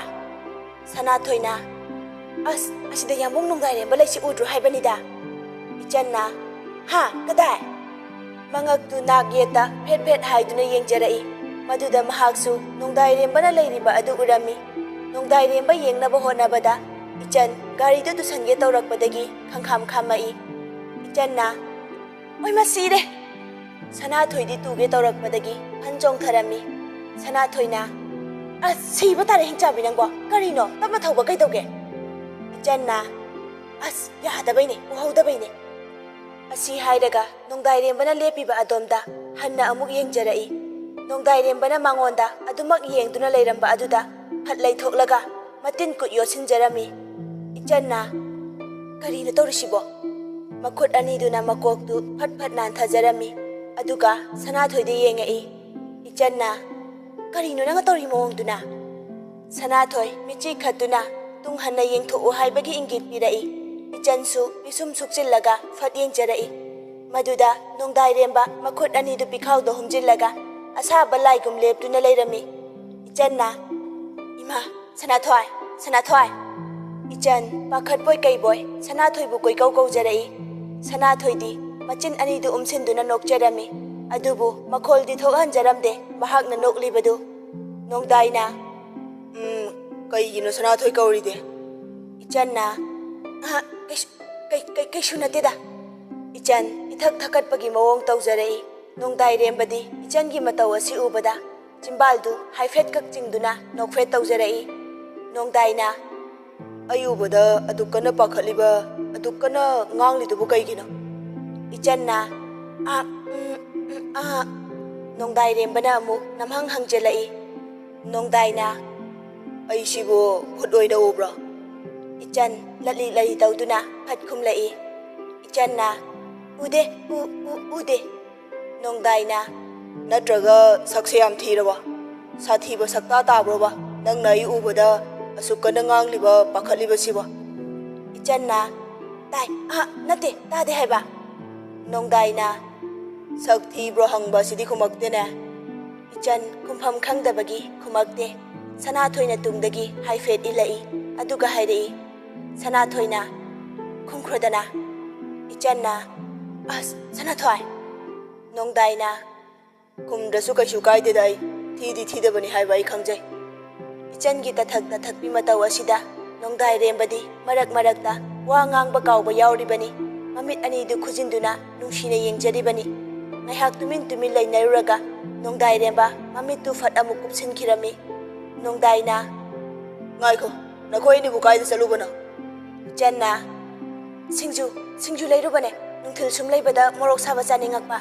ꯁꯅꯥꯊꯣꯏꯅ, "ꯑꯁ, ꯑꯁꯤꯗ ꯌꯥꯝꯕꯨꯡ ꯅꯣꯡꯗꯥꯏꯔꯦꯝꯕ ꯂꯩꯁꯤ ꯎꯗ꯭ꯔꯣ ꯍꯥꯏꯕꯅꯤꯗ꯫" ꯏꯆꯟꯅ, "ꯍꯥ? ꯀꯗꯥꯏ?" ꯃꯉꯛꯇꯨ ꯅꯥꯛ ꯌꯦꯠꯇ ꯐꯦꯠ ꯐꯦꯠ ꯍꯥꯏꯗꯨꯅ ꯌꯦꯡꯖꯔꯛꯏ꯫ ꯃꯗꯨꯗ ꯃꯍꯥꯛꯁꯨ ꯅꯣꯡꯗꯥꯏꯔꯦꯝꯕꯅ ꯂꯩꯔꯤꯕ ꯑꯗꯨ ꯎꯔꯝꯃꯤ꯫ ꯅꯣꯡꯗꯥꯏꯔꯦꯝꯕ ꯌꯦꯡꯅꯕ ꯍꯣꯠꯅꯕꯗ ꯏꯆꯟ ꯒꯥꯔꯤꯗꯨ ꯇꯨꯁꯟꯒꯦ ꯇꯧꯔꯛꯄꯗꯒꯤ ꯈꯪꯈꯥꯝ ꯈꯥꯝꯃꯛꯏ꯫ ꯏꯆꯟꯅ, "ꯑꯣꯏꯃ, ꯁꯤꯔꯦ!" ꯁꯅꯥꯊꯣꯏꯗꯤ ꯇꯨꯒꯦ ꯇꯧꯔꯛꯄꯗꯒꯤ ꯐꯟ ꯆꯣꯡꯊꯔꯝꯃꯤ꯫ ꯁꯅꯥꯊꯣꯏꯅ, "ꯑꯁ, ꯁꯤꯕ ꯇꯥꯔꯦ, ꯍꯤꯡꯆꯥꯕꯤ ꯅꯪꯕꯣ꯫ ꯀꯔꯤꯅꯣ? ꯇꯞꯅ ꯊꯧꯕ ꯀꯩꯗꯧꯒꯦ?" ꯏꯆꯟꯅ, "ꯑꯁ, ꯌꯥꯗꯕꯩꯅꯦ, ꯎꯍꯧꯗꯕꯩꯅꯦ"꯫ ꯑꯁꯤ ꯍꯥꯏꯔꯒ ꯅꯣꯡꯗꯥꯏꯔꯦꯝꯕꯅ ꯂꯦꯞꯄꯤꯕ ꯑꯗꯣꯝꯗ ꯍꯟꯅ ꯑꯃꯨꯛ ꯌꯦꯡꯖꯔꯛꯏ꯫ ꯅꯣꯡꯗꯥꯏꯔꯦꯝꯕꯅ ꯃꯉꯣꯟꯗ ꯑꯗꯨꯃꯛ ꯌꯦꯡꯗꯨꯅ ꯂꯩꯔꯝꯕ ꯑꯗꯨꯗ ꯐꯠ ꯂꯩꯊꯣꯛꯂꯒ ꯃꯇꯤꯟ ꯀꯨꯠ ꯌꯣꯠꯁꯤꯟꯖꯔꯝꯃꯤ꯫ ꯏꯆꯟꯅ, "ꯀꯔꯤꯅꯣ ꯇꯧꯔꯤꯁꯤꯕꯣ?" ꯃꯈꯨꯠ ꯑꯅꯤꯗꯨꯅ ꯃꯀꯣꯛꯇꯨ ꯐꯠ ꯐꯠ ꯅꯥꯟꯊꯖꯔꯝꯃꯤ꯫ ꯑꯗꯨꯒ ꯁꯅꯥꯊꯣꯏꯗ ꯌꯦꯡꯉꯛꯏ꯫ ꯏꯆꯟꯅ, "ꯀꯔꯤꯅꯣ ꯅꯪꯅ ꯇꯧꯔꯤ ꯃꯑꯣꯡꯗꯨꯅ?" ꯁꯅꯥꯊꯣꯏ ꯃꯤꯠꯆꯤ ꯈꯠꯇꯨꯅ ꯇꯨꯡ ꯍꯟꯅ ꯌꯦꯡꯊꯣꯛꯎ ꯍꯥꯏꯕꯒꯤ ꯏꯪꯒꯤꯠ ꯄꯤꯔꯛꯏ꯫ ꯏꯆꯟꯁꯨ ꯄꯤꯁꯨꯝ ꯁꯨꯛꯆꯤꯜꯂꯒ ꯐꯠ ꯌꯦꯡꯖꯔꯛꯏ꯫ ꯃꯗꯨꯗ ꯅꯣꯡꯗꯥꯏꯔꯦꯝꯕ ꯃꯈꯨꯠ ꯑꯅꯤꯗꯨ ꯄꯤꯈꯥꯎꯗ ꯍꯨꯝꯖꯤꯜꯂꯒ ꯑꯁꯥꯕ ꯂꯥꯏꯒꯨꯝ ꯂꯦꯞꯇꯨꯅ ꯂꯩꯔꯝꯃꯤ꯫ ꯏꯆꯟꯅ, "ꯏꯃꯥ, ꯁꯅꯥꯊꯣꯏ, ꯁꯅꯥꯊꯣꯏ!" ꯏꯆꯟ ꯄꯥꯈꯠꯄꯣꯏ ꯀꯩꯕꯣꯏ ꯁꯅꯥꯊꯣꯏꯕꯨ ꯀꯣꯏꯀꯧ ꯀꯧꯖꯔꯛꯏ꯫ ꯁꯅꯥꯊꯣꯏꯗꯤ ꯃꯆꯤꯟ ꯑꯅꯤꯗꯨ ꯎꯝꯁꯤꯟꯗꯨꯅ ꯅꯣꯛꯆꯔꯝꯃꯤ꯫ ꯑꯗꯨꯕꯨ ꯃꯈꯣꯜꯗꯤ ꯊꯣꯛꯍꯟꯖꯔꯝꯗꯦ ꯃꯍꯥꯛꯅ ꯅꯣꯛꯂꯤꯕꯗꯨ꯫ ꯅꯣꯡꯗꯥꯏꯅ, "ꯎꯝ, ꯀꯩꯒꯤꯅꯣ ꯁꯅꯥꯊꯣꯏ ꯀꯧꯔꯤꯗꯤ?" ꯏꯆꯟꯅ, "ꯑꯍ, ꯀꯩꯁꯨ, ꯀꯩ, ꯀꯩ, ꯀꯩꯁꯨ ꯅꯠꯇꯦꯗ"꯫ ꯏꯆꯟ ꯏꯊꯛ ꯊꯛꯀꯠꯄꯒꯤ ꯃꯑꯣꯡ ꯇꯧꯖꯔꯛꯏ꯫ ꯅꯣꯡꯗꯥꯏꯔꯦꯝꯕꯗꯤ ꯏꯆꯟꯒꯤ ꯃꯇꯧ ꯑꯁꯤ ꯎꯕꯗ ꯆꯤꯝꯕꯥꯜꯗꯨ ꯍꯥꯏꯐꯦꯠ ꯀꯛ ꯆꯤꯡꯗꯨꯅ ꯅꯣꯛꯐꯦꯠ ꯇꯧꯖꯔꯛꯏ꯫ ꯅꯣꯡꯗꯥꯏꯅ, "ꯑꯩ ꯎꯕꯗ ꯑꯗꯨꯛ ꯀꯟꯅ ꯄꯥꯈꯠꯂꯤꯕ, ꯑꯗꯨꯛ ꯀꯟꯅ ꯉꯥꯡꯂꯤꯗꯨꯕꯨ ꯀꯩꯒꯤꯅꯣ?" ꯏꯆꯟꯅ, "ꯑꯥ, ꯎꯝ, ꯎꯝ, ꯑꯥ"꯫ ꯅꯣꯡꯗꯥꯏꯔꯦꯝꯕꯅ ꯑꯃꯨꯛ ꯅꯝꯍꯪ ꯍꯪꯖꯤꯜꯂꯛꯏ꯫ ꯅꯣꯡꯗꯥꯏꯅ, "ꯑꯩꯁꯤꯕꯨ ꯚꯨꯠ ꯑꯣꯏꯅ ꯎꯕ꯭ꯔꯣ?" ꯏꯆꯟ ꯂꯠꯂꯤ ꯂꯠꯂꯤ ꯇꯧꯗꯨꯅ ꯐꯠ ꯈꯨꯝꯂꯛꯏ꯫ ꯏꯆꯟꯅ, "ꯎꯗꯦ, ꯎ, ꯎ, ꯎꯗꯦ"꯫ ꯅꯣꯡꯗꯥꯏꯅ, "ꯅꯠꯇ꯭ꯔꯒ ꯁꯛꯁꯦ ꯌꯥꯝ ꯊꯤꯔꯕꯣ? ꯁꯥꯊꯤꯕ ꯁꯛꯇꯥ ꯇꯥꯕ꯭ꯔꯣꯕ ꯅꯪꯅ ꯑꯩ ꯎꯕꯗ ꯑꯁꯨꯛ ꯀꯟꯅ ꯉꯥꯡꯂꯤꯕ, ꯄꯥꯈꯠꯂꯤꯕꯁꯤꯕꯣ?" ꯏꯆꯟꯅ, "ꯇꯥꯏ, ꯑꯍ, ꯅꯠꯇꯦ, ꯇꯥꯗꯦ ꯍꯥꯏꯕ"꯫ ꯅꯣꯡꯗꯥꯏꯅ, "ꯁꯛ ꯊꯤꯕ꯭ꯔꯣ ꯍꯪꯕ ꯑꯁꯤꯗꯤ ꯈꯨꯝꯃꯛꯇꯦꯅꯦ"꯫ ꯏꯆꯟ ꯈꯨꯝꯐꯝ ꯈꯪꯗꯕꯒꯤ ꯈꯨꯝꯃꯛꯇꯦ꯫ ꯁꯅꯥꯊꯣꯏꯅ ꯇꯨꯡꯗꯒꯤ ꯍꯥꯏꯐꯦꯠ ꯏꯜꯂꯛꯏ, ꯑꯗꯨꯒ ꯍꯥꯏꯔꯛꯏ꯫ ꯁꯅꯥꯊꯣꯏꯅ, "ꯈꯨꯝꯈ꯭ꯔꯣꯗꯅ"꯫ ꯏꯆꯟꯅ, "ꯑꯁ, ꯁꯅꯥꯊꯣꯏ!" ꯅꯣꯡꯗꯥꯏꯅ, "ꯈꯨꯝꯗ꯭ꯔꯁꯨ ꯀꯩꯁꯨ ꯀꯥꯏꯗꯦꯗ, ꯑꯩ ꯊꯤꯗꯤ ꯊꯤꯗꯕꯅꯤ ꯍꯥꯏꯕ ꯑꯩ ꯈꯪꯖꯩ"꯫ ꯏꯆꯟꯒꯤ ꯇꯊꯛ ꯇꯊꯛꯄꯤ ꯃꯇꯧ ꯑꯁꯤꯗ ꯅꯣꯡꯗꯥꯏꯔꯦꯝꯕꯗꯤ ꯃꯔꯛ ꯃꯔꯛꯇ ꯋꯥ ꯉꯥꯡꯕ ꯀꯥꯎꯕ ꯌꯥꯎꯔꯤꯕꯅꯤ꯫ ꯃꯃꯤꯠ ꯑꯅꯤꯗꯨ ꯈꯨꯖꯤꯟꯗꯨꯅ ꯅꯨꯡꯁꯤꯅ ꯌꯦꯡꯖꯔꯤꯕꯅꯤ꯫ ꯉꯥꯏꯍꯥꯛ ꯇꯨꯃꯤꯟ ꯇꯨꯃꯤꯟ ꯂꯩꯅꯔꯨꯔꯒ ꯅꯣꯡꯗꯥꯏꯔꯦꯝꯕ ꯃꯃꯤꯠꯇꯨ ꯐꯠ ꯑꯃꯨꯛ ꯀꯨꯞꯁꯤꯟꯈꯤꯔꯝꯃꯤ꯫ ꯅꯣꯡꯗꯥꯏꯅ, "ꯉꯥꯏꯈꯣ, ꯅꯈꯣꯏ ꯑꯅꯤꯕꯨ ꯀꯥꯏꯗ ꯆꯠꯂꯨꯕꯅꯣ?" ꯏꯆꯟꯅ, "ꯁꯤꯡꯖꯨ, ꯁꯤꯡꯖꯨ ꯂꯩꯔꯨꯕꯅꯦ, ꯅꯨꯡꯊꯤꯜ ꯁꯨꯝ ꯂꯩꯕꯗ ꯃꯣꯔꯣꯛ ꯁꯥꯕ ꯆꯥꯅꯤꯡꯉꯛꯄ꯫"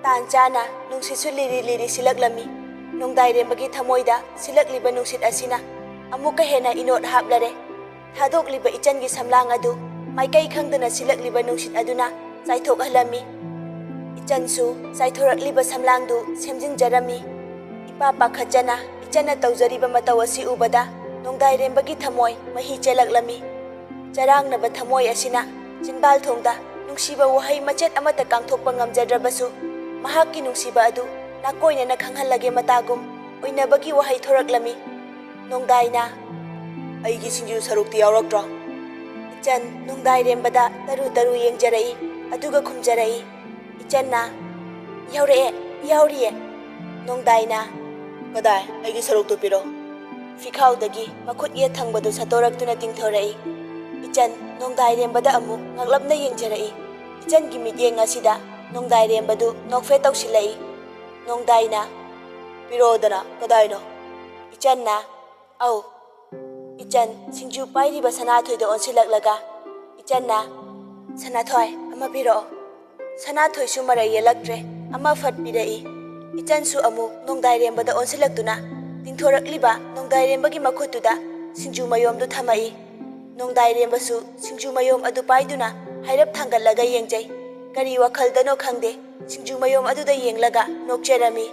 ꯇꯥꯟ ꯆꯥꯅ ꯅꯨꯡꯁꯤꯠꯁꯨ ꯂꯤꯔꯤ ꯂꯤꯔꯤ ꯁꯤꯜꯂꯛꯂꯝꯃꯤ꯫ ꯅꯣꯡꯗꯥꯏꯔꯦꯝꯕꯒꯤ ꯊꯃꯣꯏꯗ ꯁꯤꯜꯂꯛꯂꯤꯕ ꯅꯨꯡꯁꯤꯠ ꯑꯁꯤꯅ ꯑꯃꯨꯛꯀ ꯍꯦꯟꯅ ꯏꯅꯣꯠ ꯍꯥꯞꯂꯔꯦ꯫ ꯊꯥꯗꯣꯛꯂꯤꯕ ꯏꯆꯟꯒꯤ ꯁꯝꯂꯥꯡ ꯑꯗꯨ ꯃꯥꯏꯀꯩ ꯈꯪꯗꯅ ꯁꯤꯜꯂꯛꯂꯤꯕ ꯅꯨꯡꯁꯤꯠ ꯑꯗꯨꯅ ꯆꯥꯏꯊꯣꯛꯍꯜꯂꯝꯃꯤ꯫ ꯏꯆꯟꯁꯨ ꯆꯥꯏꯊꯣꯔꯛꯂꯤꯕ ꯁꯝꯂꯥꯡꯗꯨ ꯁꯦꯝꯖꯤꯟꯖꯔꯝꯃꯤ꯫ ꯏꯄꯥ ꯄꯥꯈꯠꯆꯅ ꯏꯆꯟꯅ ꯇꯧꯖꯔꯤꯕ ꯃꯇꯧ ꯑꯁꯤ ꯎꯕꯗ ꯅꯣꯡꯗꯥꯏꯔꯦꯝꯕꯒꯤ ꯊꯃꯣꯏ ꯃꯍꯤ ꯆꯦꯜꯂꯛꯂꯝꯃꯤ꯫ ꯆꯔꯥꯡꯅꯕ ꯊꯃꯣꯏ ꯑꯁꯤꯅ ꯆꯤꯟꯕꯥꯜ ꯊꯣꯡꯗ ꯅꯨꯡꯁꯤꯕ ꯋꯥꯍꯩ ꯃꯆꯦꯠ ꯑꯃꯠꯇ ꯀꯥꯡꯊꯣꯛꯄ ꯉꯝꯖꯗ꯭ꯔꯕꯁꯨ, ꯃꯍꯥꯛꯀꯤ ꯅꯨꯡꯁꯤꯕ ꯑꯗꯨ ꯅꯥꯀꯣꯏꯅꯅ ꯈꯪꯍꯜꯂꯒꯦ ꯃꯇꯥꯒꯨꯝ ꯑꯣꯏꯅꯕꯒꯤ ꯋꯥꯍꯩ ꯊꯣꯔꯛꯂꯝꯃꯤ꯫ ꯅꯣꯡꯗꯥꯏꯅ, "ꯑꯩꯒꯤ ꯁꯤꯡꯖꯨ ꯁꯔꯨꯛꯇꯤ ꯌꯥꯎꯔꯛꯇ꯭ꯔꯣ?" ꯏꯆꯟ ꯅꯣꯡꯗꯥꯏꯔꯦꯝꯕꯗ ꯇꯔꯨ ꯇꯔꯨ ꯌꯦꯡꯖꯔꯛꯏ, ꯑꯗꯨꯒ ꯈꯨꯝꯖꯔꯛꯏ꯫ ꯏꯆꯟꯅ, "ꯌꯥꯎꯔꯛꯑꯦ, ꯌꯥꯎꯔꯤꯌꯦ꯫" ꯅꯣꯡꯗꯥꯏꯅ, "ꯀꯗꯥꯏ? ꯑꯩꯒꯤ ꯁꯔꯨꯛꯇꯨ ꯄꯤꯔꯣ꯫" ꯐꯤꯈꯥꯎꯗꯒꯤ ꯃꯈꯨꯠ ꯌꯦꯠ ꯊꯪꯕꯗꯨ ꯁꯠꯇꯣꯔꯛꯇꯨꯅ ꯇꯤꯡꯊꯣꯔꯛꯏ꯫ ꯏꯆꯟ ꯅꯣꯡꯗꯥꯏꯔꯦꯝꯕꯗ ꯑꯃꯨꯛ ꯉꯛꯂꯞꯅ ꯌꯦꯡꯖꯔꯛꯏ꯫ ꯏꯆꯟꯒꯤ ꯃꯤꯠꯌꯦꯡ ꯑꯁꯤꯗ ꯅꯣꯡꯗꯥꯏꯔꯦꯝꯕꯗꯨ ꯅꯣꯛꯐꯦꯠ ꯇꯧꯁꯤꯜꯂꯛꯏ꯫ ꯅꯣꯡꯗꯥꯏꯅ, "ꯄꯤꯔꯛꯑꯣꯗꯅ, ꯀꯗꯥꯏꯅꯣ?" ꯏꯆꯟꯅ, "ꯑꯧ꯫" ꯏꯆꯟ ꯁꯤꯡꯖꯨ ꯄꯥꯏꯔꯤꯕ ꯁꯅꯥꯊꯣꯏꯗ ꯑꯣꯟꯁꯤꯜꯂꯛꯂꯒ ꯏꯆꯟꯅ, "ꯁꯅꯥꯊꯣꯏ, ꯑꯃ ꯄꯤꯔꯛꯑꯣ꯫" ꯁꯅꯥꯊꯣꯏꯁꯨ ꯃꯔꯩ ꯌꯦꯜꯂꯛꯇ꯭ꯔꯦ, ꯑꯃ ꯐꯠ ꯄꯤꯔꯛꯏ꯫ ꯏꯆꯟꯁꯨ ꯑꯃꯨꯛ ꯅꯣꯡꯗꯥꯏꯔꯦꯝꯕꯗ ꯑꯣꯟꯁꯤꯜꯂꯛꯇꯨꯅ ꯇꯤꯡꯊꯣꯔꯛꯂꯤꯕ ꯅꯣꯡꯗꯥꯏꯔꯦꯝꯕꯒꯤ ꯃꯈꯨꯠꯇꯨꯗ ꯁꯤꯡꯖꯨ ꯃꯌꯣꯝꯗꯨ ꯊꯝꯃꯛꯏ꯫ ꯅꯣꯡꯗꯥꯏꯔꯦꯝꯕꯁꯨ ꯁꯤꯡꯖꯨ ꯃꯌꯣꯝ ꯑꯗꯨ ꯄꯥꯏꯗꯨꯅ ꯍꯥꯏꯔꯞ ꯊꯥꯡꯒꯠꯂꯒ ꯌꯦꯡꯖꯩ꯫ ꯀꯔꯤ ꯋꯥꯈꯜꯗꯅꯣ ꯈꯪꯗꯦ, ꯁꯤꯡꯖꯨ ꯃꯌꯣꯝ ꯑꯗꯨꯗ ꯌꯦꯡꯂꯒ ꯅꯣꯛꯆꯔꯝꯃꯤ꯫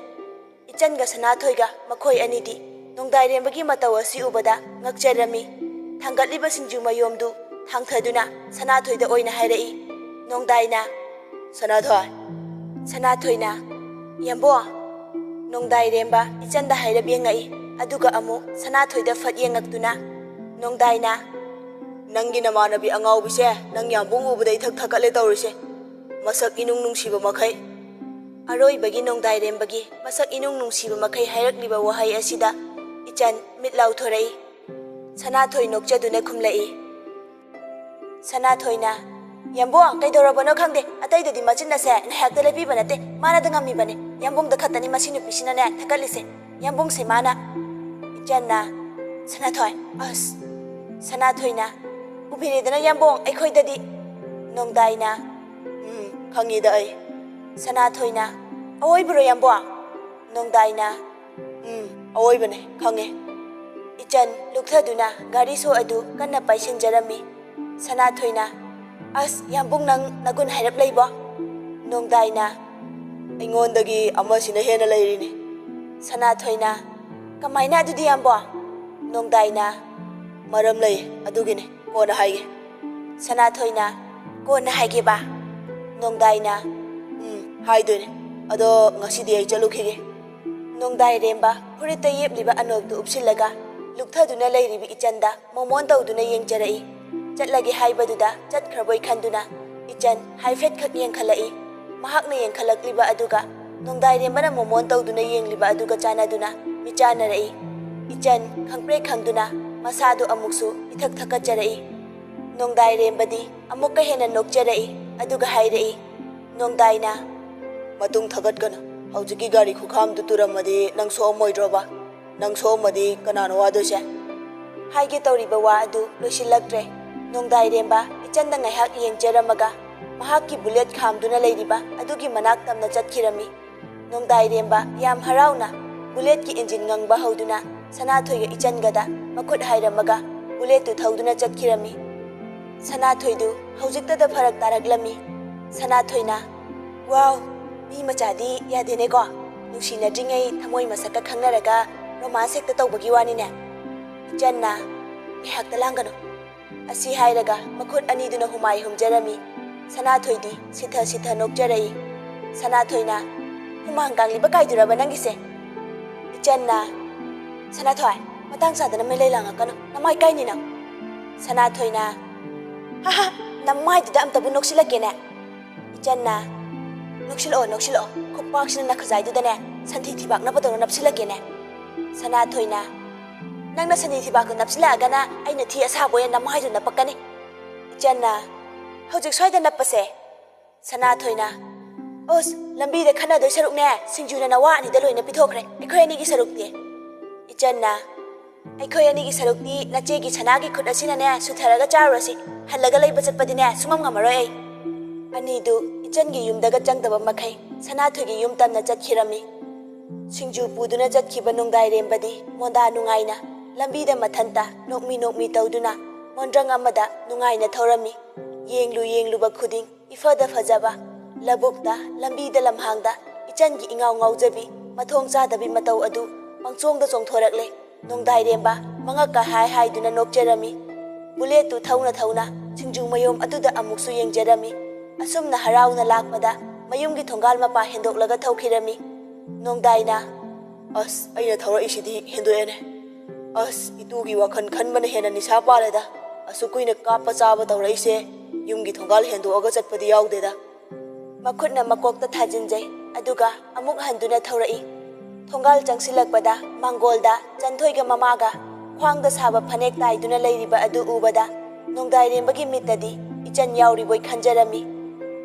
ꯏꯆꯟꯒ ꯁꯅꯥꯊꯣꯏꯒ ꯃꯈꯣꯏ ꯑꯅꯤꯗꯤ ꯅꯣꯡꯗꯥꯏꯔꯦꯝꯕꯒꯤ ꯃꯇꯧ ꯑꯁꯤ ꯎꯕꯗ ꯉꯛꯆꯔꯝꯃꯤ꯫ ꯊꯥꯡꯒꯠꯂꯤꯕ ꯁꯤꯡꯖꯨ ꯃꯌꯣꯝꯗꯨ ꯊꯥꯡꯊꯗꯨꯅ ꯁꯅꯥꯊꯣꯏꯗ ꯑꯣꯏꯅ ꯍꯥꯏꯔꯛꯏ꯫ ꯅꯣꯡꯗꯥꯏꯅ, "ꯁꯅꯥꯊꯣꯏ!" ꯁꯅꯥꯊꯣꯏꯅ, "ꯌꯥꯝꯕꯣ!" ꯅꯣꯡꯗꯥꯏꯔꯦꯝꯕ ꯏꯆꯟꯗ ꯍꯥꯏꯔꯞ ꯌꯦꯡꯉꯛꯏ, ꯑꯗꯨꯒ ꯑꯃꯨꯛ ꯁꯅꯥꯊꯣꯏꯗ ꯐꯠ ꯌꯦꯡꯉꯛꯇꯨꯅ, ꯅꯣꯡꯗꯥꯏꯅ, "ꯅꯪꯒꯤ ꯅꯃꯥꯟꯅꯕꯤ ꯑꯉꯥꯎꯕꯤꯁꯦ ꯅꯪ ꯌꯥꯝꯕꯨꯡ ꯎꯕꯗ ꯏꯊꯛ ꯊꯛꯀꯠꯂꯦ ꯇꯧꯔꯤꯁꯦ, ꯃꯁꯛ ꯏꯅꯨꯡ ꯅꯨꯡꯁꯤꯕ ꯃꯈꯩ꯫" ꯑꯔꯣꯏꯕꯒꯤ ꯅꯣꯡꯗꯥꯏꯔꯦꯝꯕꯒꯤ ꯃꯁꯛ ꯏꯅꯨꯡ ꯅꯨꯡꯁꯤꯕ ꯃꯈꯩ ꯍꯥꯏꯔꯛꯂꯤꯕ ꯋꯥꯍꯩ ꯑꯁꯤꯗ ꯏꯆꯟ ꯃꯤꯠ ꯂꯥꯎꯊꯣꯔꯛꯏ꯫ ꯁꯅꯥꯊꯣꯏ ꯅꯣꯛꯆꯗꯨꯅ ꯈꯨꯝꯂꯛꯏ꯫ ꯁꯅꯥꯊꯣꯏꯅ, "ꯌꯥꯝꯕꯨꯡ, ꯀꯩꯗꯧꯔꯕꯅꯣ ꯈꯪꯗꯦ, ꯑꯇꯩꯗꯗꯤ ꯃꯆꯤꯟ ꯑꯁꯦ ꯉꯥꯏꯍꯥꯛꯇ ꯂꯦꯞꯄꯤꯕ ꯅꯠꯇꯦ, ꯃꯥꯅꯗ ꯉꯝꯃꯤꯕꯅꯦ꯫ ꯌꯥꯝꯕꯨꯡꯗ ꯈꯛꯇꯅꯤ ꯃꯁꯤ ꯅꯨꯄꯤꯁꯤꯅꯅꯦ ꯊꯛꯀꯠꯂꯤꯁꯦ", ꯌꯥꯝꯕꯨꯡꯁꯦ ꯃꯥꯅ꯫ ꯏꯆꯟꯅ, "ꯁꯅꯥꯊꯣꯏ, ꯑꯁ"꯫ ꯁꯅꯥꯊꯣꯏꯅ, "ꯎꯕꯤꯔꯦꯗꯅ ꯌꯥꯝꯕꯨꯡ, ꯑꯩꯈꯣꯏꯗꯗꯤ"꯫ ꯅꯣꯡꯗꯥꯏꯅ, "ꯎꯝ, ꯈꯪꯉꯤꯗ ꯑꯩ"꯫ ꯁꯅꯥꯊꯣꯏꯅ, "ꯑꯋꯣꯏꯕ꯭ꯔꯣ ꯌꯥꯝꯕꯨꯡ?" ꯅꯣꯡꯗꯥꯏꯅ, "ꯎꯝ, ꯑꯋꯣꯏꯕꯅꯦ, ꯈꯪꯉꯦ"꯫ ꯏꯆꯟ ꯂꯨꯞꯊꯗꯨꯅ ꯒꯥꯔꯤ ꯁꯣ ꯑꯗꯨ ꯀꯟꯅ ꯄꯥꯏꯁꯤꯟꯖꯔꯝꯃꯤ꯫ ꯁꯅꯥꯊꯣꯏꯅ, "ꯑꯁ, ꯌꯥꯝꯕꯨꯡ, ꯅꯪ ꯅꯒꯨꯟ ꯍꯥꯏꯔꯞ ꯂꯩꯕꯣ?" ꯅꯣꯡꯗꯥꯏꯅ, "ꯑꯩꯉꯣꯟꯗꯒꯤ ꯑꯃꯁꯤꯅ ꯍꯦꯟꯅ ꯂꯩꯔꯤꯅꯤ"꯫ ꯁꯅꯥꯊꯣꯏꯅ, "ꯀꯃꯥꯏꯅ ꯑꯗꯨꯗꯤ ꯌꯥꯝꯕꯨꯡ?" ꯅꯣꯡꯗꯥꯏꯅ, "ꯃꯔꯝ ꯂꯩ, ꯑꯗꯨꯒꯤꯅꯤ, ꯀꯣꯟꯅ ꯍꯥꯏꯒꯦ"꯫ ꯁꯅꯥꯊꯣꯏꯅ, "ꯀꯣꯟꯅ ꯍꯥꯏꯒꯦꯕ"꯫ ꯅꯣꯡꯗꯥꯏꯅ, "ꯎꯝ, ꯍꯥꯏꯗꯣꯏꯅꯦ꯫ ꯑꯗꯣ ꯉꯁꯤꯗꯤ ꯑꯩ ꯆꯠꯂꯨꯈꯤꯒꯦ"꯫ ꯅꯣꯡꯗꯥꯏꯔꯦꯝꯕ ꯐꯨꯔꯤꯠꯇ ꯌꯦꯞꯂꯤꯕ ꯑꯅꯣꯛꯇꯨ ꯎꯞꯁꯤꯜꯂꯒ ꯂꯨꯞꯊꯗꯨꯅ ꯂꯩꯔꯤꯕ ꯏꯆꯟꯗ ꯃꯣꯃꯣꯟ ꯇꯧꯗꯨꯅ ꯌꯦꯡꯖꯔꯛꯏ꯫ ꯆꯠꯂꯒꯦ ꯍꯥꯏꯕꯗꯨꯗ ꯆꯠꯈ꯭ꯔꯕꯣꯏ ꯈꯟꯗꯨꯅ ꯏꯆꯟ ꯍꯥꯏꯐꯦꯠꯈꯛ ꯌꯦꯡꯈꯠꯂꯛꯏ꯫ ꯃꯍꯥꯛꯅ ꯌꯦꯡꯈꯠꯂꯛꯂꯤꯕ ꯑꯗꯨꯒ ꯅꯣꯡꯗꯥꯏꯔꯦꯝꯕꯅ ꯃꯣꯃꯣꯟ ꯇꯧꯗꯨꯅ ꯌꯦꯡꯂꯤꯕ ꯑꯗꯨꯒ ꯆꯥꯟꯅꯗꯨꯅ ꯃꯤꯠꯆꯥꯟꯅꯔꯛꯏ꯫ ꯏꯆꯟ ꯈꯪꯄ꯭ꯔꯦꯛ ꯈꯪꯗꯨꯅ ꯃꯁꯥꯗꯨ ꯑꯃꯨꯛꯁꯨ ꯏꯊꯛ ꯊꯛꯀꯠꯆꯔꯛꯏ꯫ ꯅꯣꯡꯗꯥꯏꯔꯦꯝꯕꯗꯤ ꯑꯃꯨꯛꯀ ꯍꯦꯟꯅ ꯅꯣꯛꯆꯔꯛꯏ, ꯑꯗꯨꯒ ꯍꯥꯏꯔꯛꯏ꯫ ꯅꯣꯡꯗꯥꯏꯅ, "ꯃꯇꯨꯡ ꯊꯥꯒꯠꯀꯅꯨ꯫ ꯍꯧꯖꯤꯛꯀꯤ ꯒꯥꯔꯤ ꯈꯨꯈꯥꯝꯗꯨ ꯇꯨꯔꯝꯃꯗꯤ ꯅꯪ ꯁꯣꯛꯑꯝꯃꯣꯏꯗ꯭ꯔꯣꯕ? ꯅꯪ ꯁꯣꯛꯑꯝꯃꯗꯤ ꯀꯅꯥꯅꯣ ꯋꯥꯗꯣꯏꯁꯦ?" ꯍꯥꯏꯒꯦ ꯇꯧꯔꯤꯕ ꯋꯥ ꯑꯗꯨ ꯂꯣꯏꯁꯤꯜꯂꯛꯇ꯭ꯔꯦ꯫ ꯅꯣꯡꯗꯥꯏꯔꯦꯝꯕ ꯏꯆꯟꯗ ꯉꯥꯏꯍꯥꯛ ꯌꯦꯡꯖꯔꯝꯃꯒ ꯃꯍꯥꯛꯀꯤ ꯕꯨꯂꯦꯠ ꯈꯥꯝꯗꯨꯅ ꯂꯩꯔꯤꯕ ꯑꯗꯨꯒꯤ ꯃꯅꯥꯛ ꯇꯝꯅ ꯆꯠꯈꯤꯔꯝꯃꯤ꯫ ꯅꯣꯡꯗꯥꯏꯔꯦꯝꯕ ꯌꯥꯝ ꯍꯔꯥꯎꯅ ꯕꯨꯂꯦꯠꯀꯤ ꯏꯟꯖꯤꯟ ꯉꯪꯕ ꯍꯧꯗꯨꯅ ꯁꯅꯥꯊꯣꯏꯒ ꯏꯆꯟꯒꯗ ꯃꯈꯨꯠ ꯍꯥꯏꯔꯝꯃꯒ ꯕꯨꯂꯦꯠꯇꯨ ꯊꯧꯗꯨꯅ ꯆꯠꯈꯤꯔꯝꯃꯤ꯫ ꯁꯅꯥꯊꯣꯏꯗꯨ ꯍꯧꯖꯤꯛꯇꯗ ꯐꯔꯛ ꯇꯥꯔꯛꯂꯝꯃꯤ꯫ ꯁꯅꯥꯊꯣꯏꯅ, "ꯋꯥꯎ, ꯃꯤ ꯃꯆꯥꯗꯤ ꯌꯥꯗꯦꯅꯦꯀꯣ꯫ ꯅꯨꯡꯁꯤꯅꯗ꯭ꯔꯤꯉꯩ ꯊꯃꯣꯏ ꯃꯁꯛꯀ ꯈꯪꯅꯔꯒ ꯔꯣꯃꯥꯟꯁ ꯍꯦꯛꯇ ꯇꯧꯕꯒꯤ ꯋꯥꯅꯤꯅꯦ"꯫ ꯏꯆꯟꯅ, "ꯉꯥꯏꯍꯥꯛꯇ ꯂꯥꯡꯒꯅꯨ"꯫ ꯑꯁꯤ ꯍꯥꯏꯔꯒ ꯃꯈꯨꯠ ꯑꯅꯤꯗꯨꯅ ꯍꯨꯃꯥꯏ ꯍꯨꯝꯖꯔꯝꯃꯤ꯫ ꯁꯅꯥꯊꯣꯏꯗꯤ ꯁꯤꯊ ꯁꯤꯊ ꯅꯣꯛꯆꯔꯛꯏ꯫ ꯁꯅꯥꯊꯣꯏꯅ, "ꯍꯨꯃꯥꯡ ꯀꯥꯡꯂꯤꯕ ꯀꯥꯏꯗꯨꯔꯕ ꯅꯪꯒꯤꯁꯦ?" ꯏꯆꯟꯅ, "ꯁꯅꯥꯊꯣꯏ, ꯃꯇꯥꯡ ꯆꯥꯗꯅ ꯃꯩꯂꯩ ꯂꯥꯡꯉꯛꯀꯅꯨ, ꯅꯃꯥꯏ ꯀꯥꯏꯅꯤ ꯅꯪ"꯫ ꯁꯅꯥꯊꯣꯏꯅ, "ꯍꯥ ꯍꯥ, ꯅꯃꯥꯏꯗꯨꯗ ꯑꯝꯇꯕꯨ ꯅꯣꯛꯁꯤꯜꯂꯛꯀꯦꯅꯦ"꯫ ꯏꯆꯟꯅ, "ꯅꯣꯛꯁꯤꯜꯂꯛꯑꯣ, ꯅꯣꯛꯁꯤꯜꯂꯛꯑꯣ, ꯈꯨꯄꯥꯛꯁꯤꯅ ꯅꯈꯖꯥꯏꯗꯨꯗꯅꯦ ꯁꯟꯊꯤ ꯊꯤꯕꯥꯛꯅꯕꯗꯧꯅ ꯅꯞꯁꯤꯜꯂꯛꯀꯦꯅꯦ"꯫ ꯁꯅꯥꯊꯣꯏꯅ, "ꯅꯪꯅ ꯁꯟꯊꯤ ꯊꯤꯕꯥꯛꯇꯣ ꯅꯞꯁꯤꯜꯂꯛꯑꯒꯅ ꯑꯩꯅ ꯊꯤ ꯑꯁꯥꯕ ꯑꯣꯏꯅ ꯅꯃꯥꯏꯗꯨ ꯅꯞꯄꯛꯀꯅꯤ"꯫ ꯏꯆꯟꯅ, ꯍꯧꯖꯤꯛ ꯁ꯭ꯋꯥꯏꯗ ꯅꯞꯄꯁꯦ꯫ ꯁꯅꯥꯊꯣꯏꯅ, "ꯑꯣꯁ, ꯂꯝꯕꯤꯗ ꯈꯟꯅꯗꯣꯏ ꯁꯔꯨꯛꯅꯦ, ꯁꯤꯡꯖꯨꯅ ꯅꯋꯥ ꯑꯅꯤꯗ ꯂꯣꯏꯅ ꯄꯤꯊꯣꯛꯈ꯭ꯔꯦ, ꯑꯩꯈꯣꯏ ꯑꯅꯤꯒꯤ ꯁꯔꯨꯛꯇꯤ?" ꯏꯆꯟꯅ, "ꯑꯩꯈꯣꯏ ꯑꯅꯤꯒꯤ ꯁꯔꯨꯛꯇꯤ ꯅꯆꯦꯒꯤ ꯁꯅꯥꯒꯤ ꯈꯨꯠ ꯑꯁꯤꯅꯅꯦ ꯁꯨꯊꯔꯒ ꯆꯥꯔꯨꯔꯁꯤ, ꯍꯜꯂꯒ ꯂꯩꯕ ꯆꯠꯄꯗꯤꯅꯦ ꯁꯨꯡꯉꯝ ꯉꯝꯃꯔꯣꯏ ꯑꯩ꯫" ꯑꯅꯤꯗꯨ ꯏꯆꯟꯒꯤ ꯌꯨꯝꯗꯒ ꯆꯪꯗꯕ ꯃꯈꯩ ꯁꯅꯥꯊꯣꯏꯒꯤ ꯌꯨꯝ ꯇꯝꯅ ꯆꯠꯈꯤꯔꯝꯃꯤ꯫ ꯁꯤꯡꯖꯨ ꯄꯨꯗꯨꯅ ꯆꯠꯈꯤꯕ ꯅꯣꯡꯗꯥꯏꯔꯦꯝꯕꯗꯤ ꯃꯣꯟꯗꯥ ꯅꯨꯡꯉꯥꯏꯅ ꯂꯝꯕꯤꯗ ꯃꯊꯟꯇ ꯅꯣꯛꯃꯤ ꯅꯣꯛꯃꯤ ꯇꯧꯗꯨꯅ ꯃꯣꯟꯗ꯭ꯔꯪ ꯑꯃꯗ ꯅꯨꯡꯉꯥꯏꯅ ꯊꯧꯔꯝꯃꯤ꯫ ꯌꯦꯡꯂꯨ ꯌꯦꯡꯂꯨꯕ ꯈꯨꯗꯤꯡ ꯏꯐꯗ ꯐꯖꯕ ꯂꯧꯕꯨꯛꯇ, ꯂꯝꯕꯤꯗ, ꯂꯝꯍꯥꯡꯗ ꯏꯆꯟꯒꯤ ꯏꯉꯥꯎ ꯉꯥꯎꯖꯕꯤ, ꯃꯊꯣꯡ ꯆꯥꯗꯕꯤ ꯃꯇꯧ ꯑꯗꯨ ꯄꯪꯆꯣꯡꯗ ꯆꯣꯡꯊꯣꯔꯛꯂꯦ꯫ ꯅꯣꯡꯗꯥꯏꯔꯦꯝꯕ ꯃꯉꯛꯀ ꯍꯥꯏ ꯍꯥꯏꯗꯨꯅ ꯅꯣꯛꯆꯔꯝꯃꯤ꯫ ꯕꯨꯂꯦꯠꯇꯨ ꯊꯧꯅ ꯊꯧꯅ ꯁꯤꯡꯖꯨ ꯃꯌꯣꯝ ꯑꯗꯨꯗ ꯑꯃꯨꯛꯁꯨ ꯌꯦꯡꯖꯔꯝꯃꯤ꯫ ꯑꯁꯨꯝꯅ ꯍꯔꯥꯎꯅ ꯂꯥꯛꯄꯗ ꯃꯌꯨꯝꯒꯤ ꯊꯣꯡꯒꯥꯜ ꯃꯄꯥ ꯍꯦꯟꯗꯣꯛꯂꯒ ꯊꯧꯈꯤꯔꯝꯃꯤ꯫ ꯅꯣꯡꯗꯥꯏꯅ, "ꯑꯁ, ꯑꯩꯅ ꯊꯧꯔꯛꯏꯁꯤꯗꯤ ꯍꯦꯟꯗꯣꯛꯑꯦꯅꯦ꯫ ꯑꯁ, ꯏꯇꯨꯒꯤ ꯋꯥꯈꯜ ꯈꯟꯕꯅ ꯍꯦꯟꯅ ꯅꯤꯁꯥ ꯄꯥꯜꯂꯦꯗ꯫ ꯑꯁꯨꯛ ꯀꯨꯏꯅ ꯀꯥꯞꯄ ꯆꯥꯕ ꯇꯧꯔꯛꯏꯁꯦ ꯌꯨꯝꯒꯤ ꯊꯣꯡꯒꯥꯜ ꯍꯦꯟꯗꯣꯛꯑꯒ ꯆꯠꯄꯗꯤ ꯌꯥꯎꯗꯦꯗ꯫" ꯃꯈꯨꯠꯅ ꯃꯀꯣꯛꯇ ꯊꯥꯖꯤꯟꯖꯩ, ꯑꯗꯨꯒ ꯑꯃꯨꯛ ꯍꯟꯗꯨꯅ ꯊꯧꯔꯛꯏ꯫ ꯊꯣꯡꯒꯥꯜ ꯆꯪꯁꯤꯜꯂꯛꯄꯗ ꯃꯥꯡꯒꯣꯜꯗ ꯆꯟꯊꯣꯏꯒ ꯃꯃꯥꯒ ꯈ꯭ꯋꯥꯡꯗ ꯁꯥꯕ ꯐꯅꯦꯛ ꯇꯥꯏꯗꯨꯅ ꯂꯩꯔꯤꯕ ꯑꯗꯨ ꯎꯕꯗ ꯅꯣꯡꯗꯥꯏꯔꯦꯝꯕꯒꯤ ꯃꯤꯠꯇꯗꯤ ꯏꯆꯟ ꯌꯥꯎꯔꯤꯕꯣꯏ ꯈꯟꯖꯔꯝꯃꯤ꯫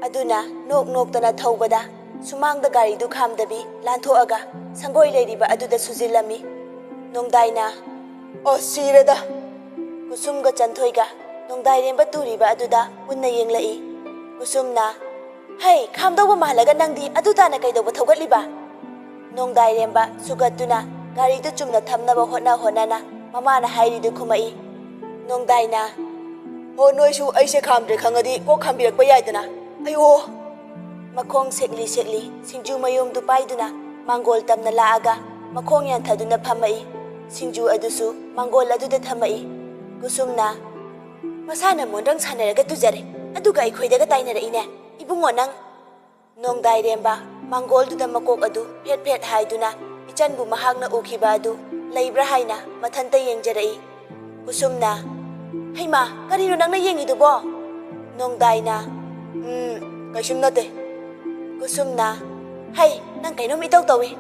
ꯑꯗꯨꯅ ꯅꯣꯛ ꯅꯣꯛꯇꯅ ꯊꯧꯕꯗ ꯁꯨꯃꯥꯡꯗ ꯒꯥꯔꯤꯗꯨ ꯈꯥꯝꯗꯕꯤ ꯂꯥꯟꯊꯣꯛꯑꯒ ꯁꯪꯒꯣꯏ ꯂꯩꯔꯤꯕ ꯑꯗꯨꯗ ꯁꯨꯖꯤꯜꯂꯝꯃꯤ꯫ ꯅꯣꯡꯗꯥꯏꯅ, "ꯑꯣ, ꯁꯤꯔꯦꯗ!" ꯀꯨꯁꯨꯝꯒ ꯆꯟꯊꯣꯏꯒ ꯅꯣꯡꯗꯥꯏꯔꯦꯝꯕ ꯇꯨꯔꯤꯕ ꯑꯗꯨꯗ ꯃꯨꯟꯅ ꯌꯦꯡꯂꯛꯏ꯫ ꯀꯨꯁꯨꯝꯅ, "ꯍꯩ, ꯈꯥꯝꯗꯧꯕ ꯃꯥꯜꯂꯒ ꯅꯪꯗꯤ ꯑꯗꯨ ꯇꯥꯅ ꯀꯩꯗꯧꯕ ꯊꯧꯒꯠꯂꯤꯕ?" ꯅꯣꯡꯗꯥꯏꯔꯦꯝꯕ ꯁꯨꯒꯠꯇꯨꯅ ꯒꯥꯔꯤꯗꯨ ꯆꯨꯝꯅ ꯊꯝꯅꯕ ꯍꯣꯠꯅ ꯍꯣꯠꯅꯅ ꯃꯃꯥꯅ ꯍꯥꯏꯔꯤꯗꯨ ꯈꯨꯝꯃꯛꯏ꯫ ꯅꯣꯡꯗꯥꯏꯅ, "ꯍꯣ, ꯅꯣꯏꯁꯨ ꯑꯩꯁꯦ ꯈꯥꯝꯗ꯭ꯔꯦ ꯈꯪꯉꯗꯤ ꯀꯣꯛ ꯈꯥꯝꯕꯤꯔꯛꯄ ꯌꯥꯏꯗꯅ꯫ ꯑꯌꯣ!" ꯃꯈꯣꯡ ꯁꯦꯛꯂꯤ ꯁꯦꯛꯂꯤ ꯁꯤꯡꯖꯨ ꯃꯌꯣꯝꯗꯨ ꯄꯥꯏꯗꯨꯅ ꯃꯥꯡꯒꯣꯜ ꯇꯝꯅ ꯂꯥꯛꯑꯒ ꯃꯈꯣꯡ ꯌꯥꯟꯊꯗꯨꯅ ꯐꯝꯃꯛꯏ꯫ ꯁꯤꯡꯖꯨ ꯑꯗꯨꯁꯨ ꯃꯥꯡꯒꯣꯜ ꯑꯗꯨꯗ ꯊꯝꯃꯛꯏ꯫ ꯀꯨꯁꯨꯝꯅ, "ꯃꯁꯥꯅ ꯃꯣꯟꯗ꯭ꯔꯪ ꯁꯥꯟꯅꯔꯒ ꯇꯨꯖꯔꯦ, ꯑꯗꯨꯒ ꯑꯩꯈꯣꯏꯗꯒ ꯇꯥꯏꯅꯔꯛꯏꯅꯦ꯫ ꯏꯕꯨꯡꯉꯣ ꯅꯪ!" ꯅꯣꯡꯗꯥꯏꯔꯦꯝꯕ ꯃꯥꯡꯒꯣꯜꯗꯨꯗ ꯃꯀꯣꯛ ꯑꯗꯨ ꯐꯦꯠ ꯐꯦꯠ ꯍꯥꯏꯗꯨꯅ ꯏꯆꯟꯕꯨ ꯃꯍꯥꯛꯅ ꯎꯈꯤꯕ ꯑꯗꯨ ꯂꯩꯕ꯭ꯔꯥ ꯍꯥꯏꯅ ꯃꯊꯟꯇ ꯌꯦꯡꯖꯔꯛꯏ꯫ ꯀꯨꯁꯨꯝꯅ, "ꯍꯩꯃꯥ, ꯀꯔꯤꯅꯣ ꯅꯪꯅ ꯌꯦꯡꯉꯤꯗꯨꯕꯣ?" ꯅꯣꯡꯗꯥꯏꯅ, "ꯎꯝ, ꯀꯩꯁꯨꯝ ꯅꯠꯇꯦ꯫" ꯀꯨꯁꯨꯝꯅ, "ꯍꯩ, ꯅꯪ ꯀꯩꯅꯣꯝ ꯏꯇꯧ ꯇꯧꯏ꯫"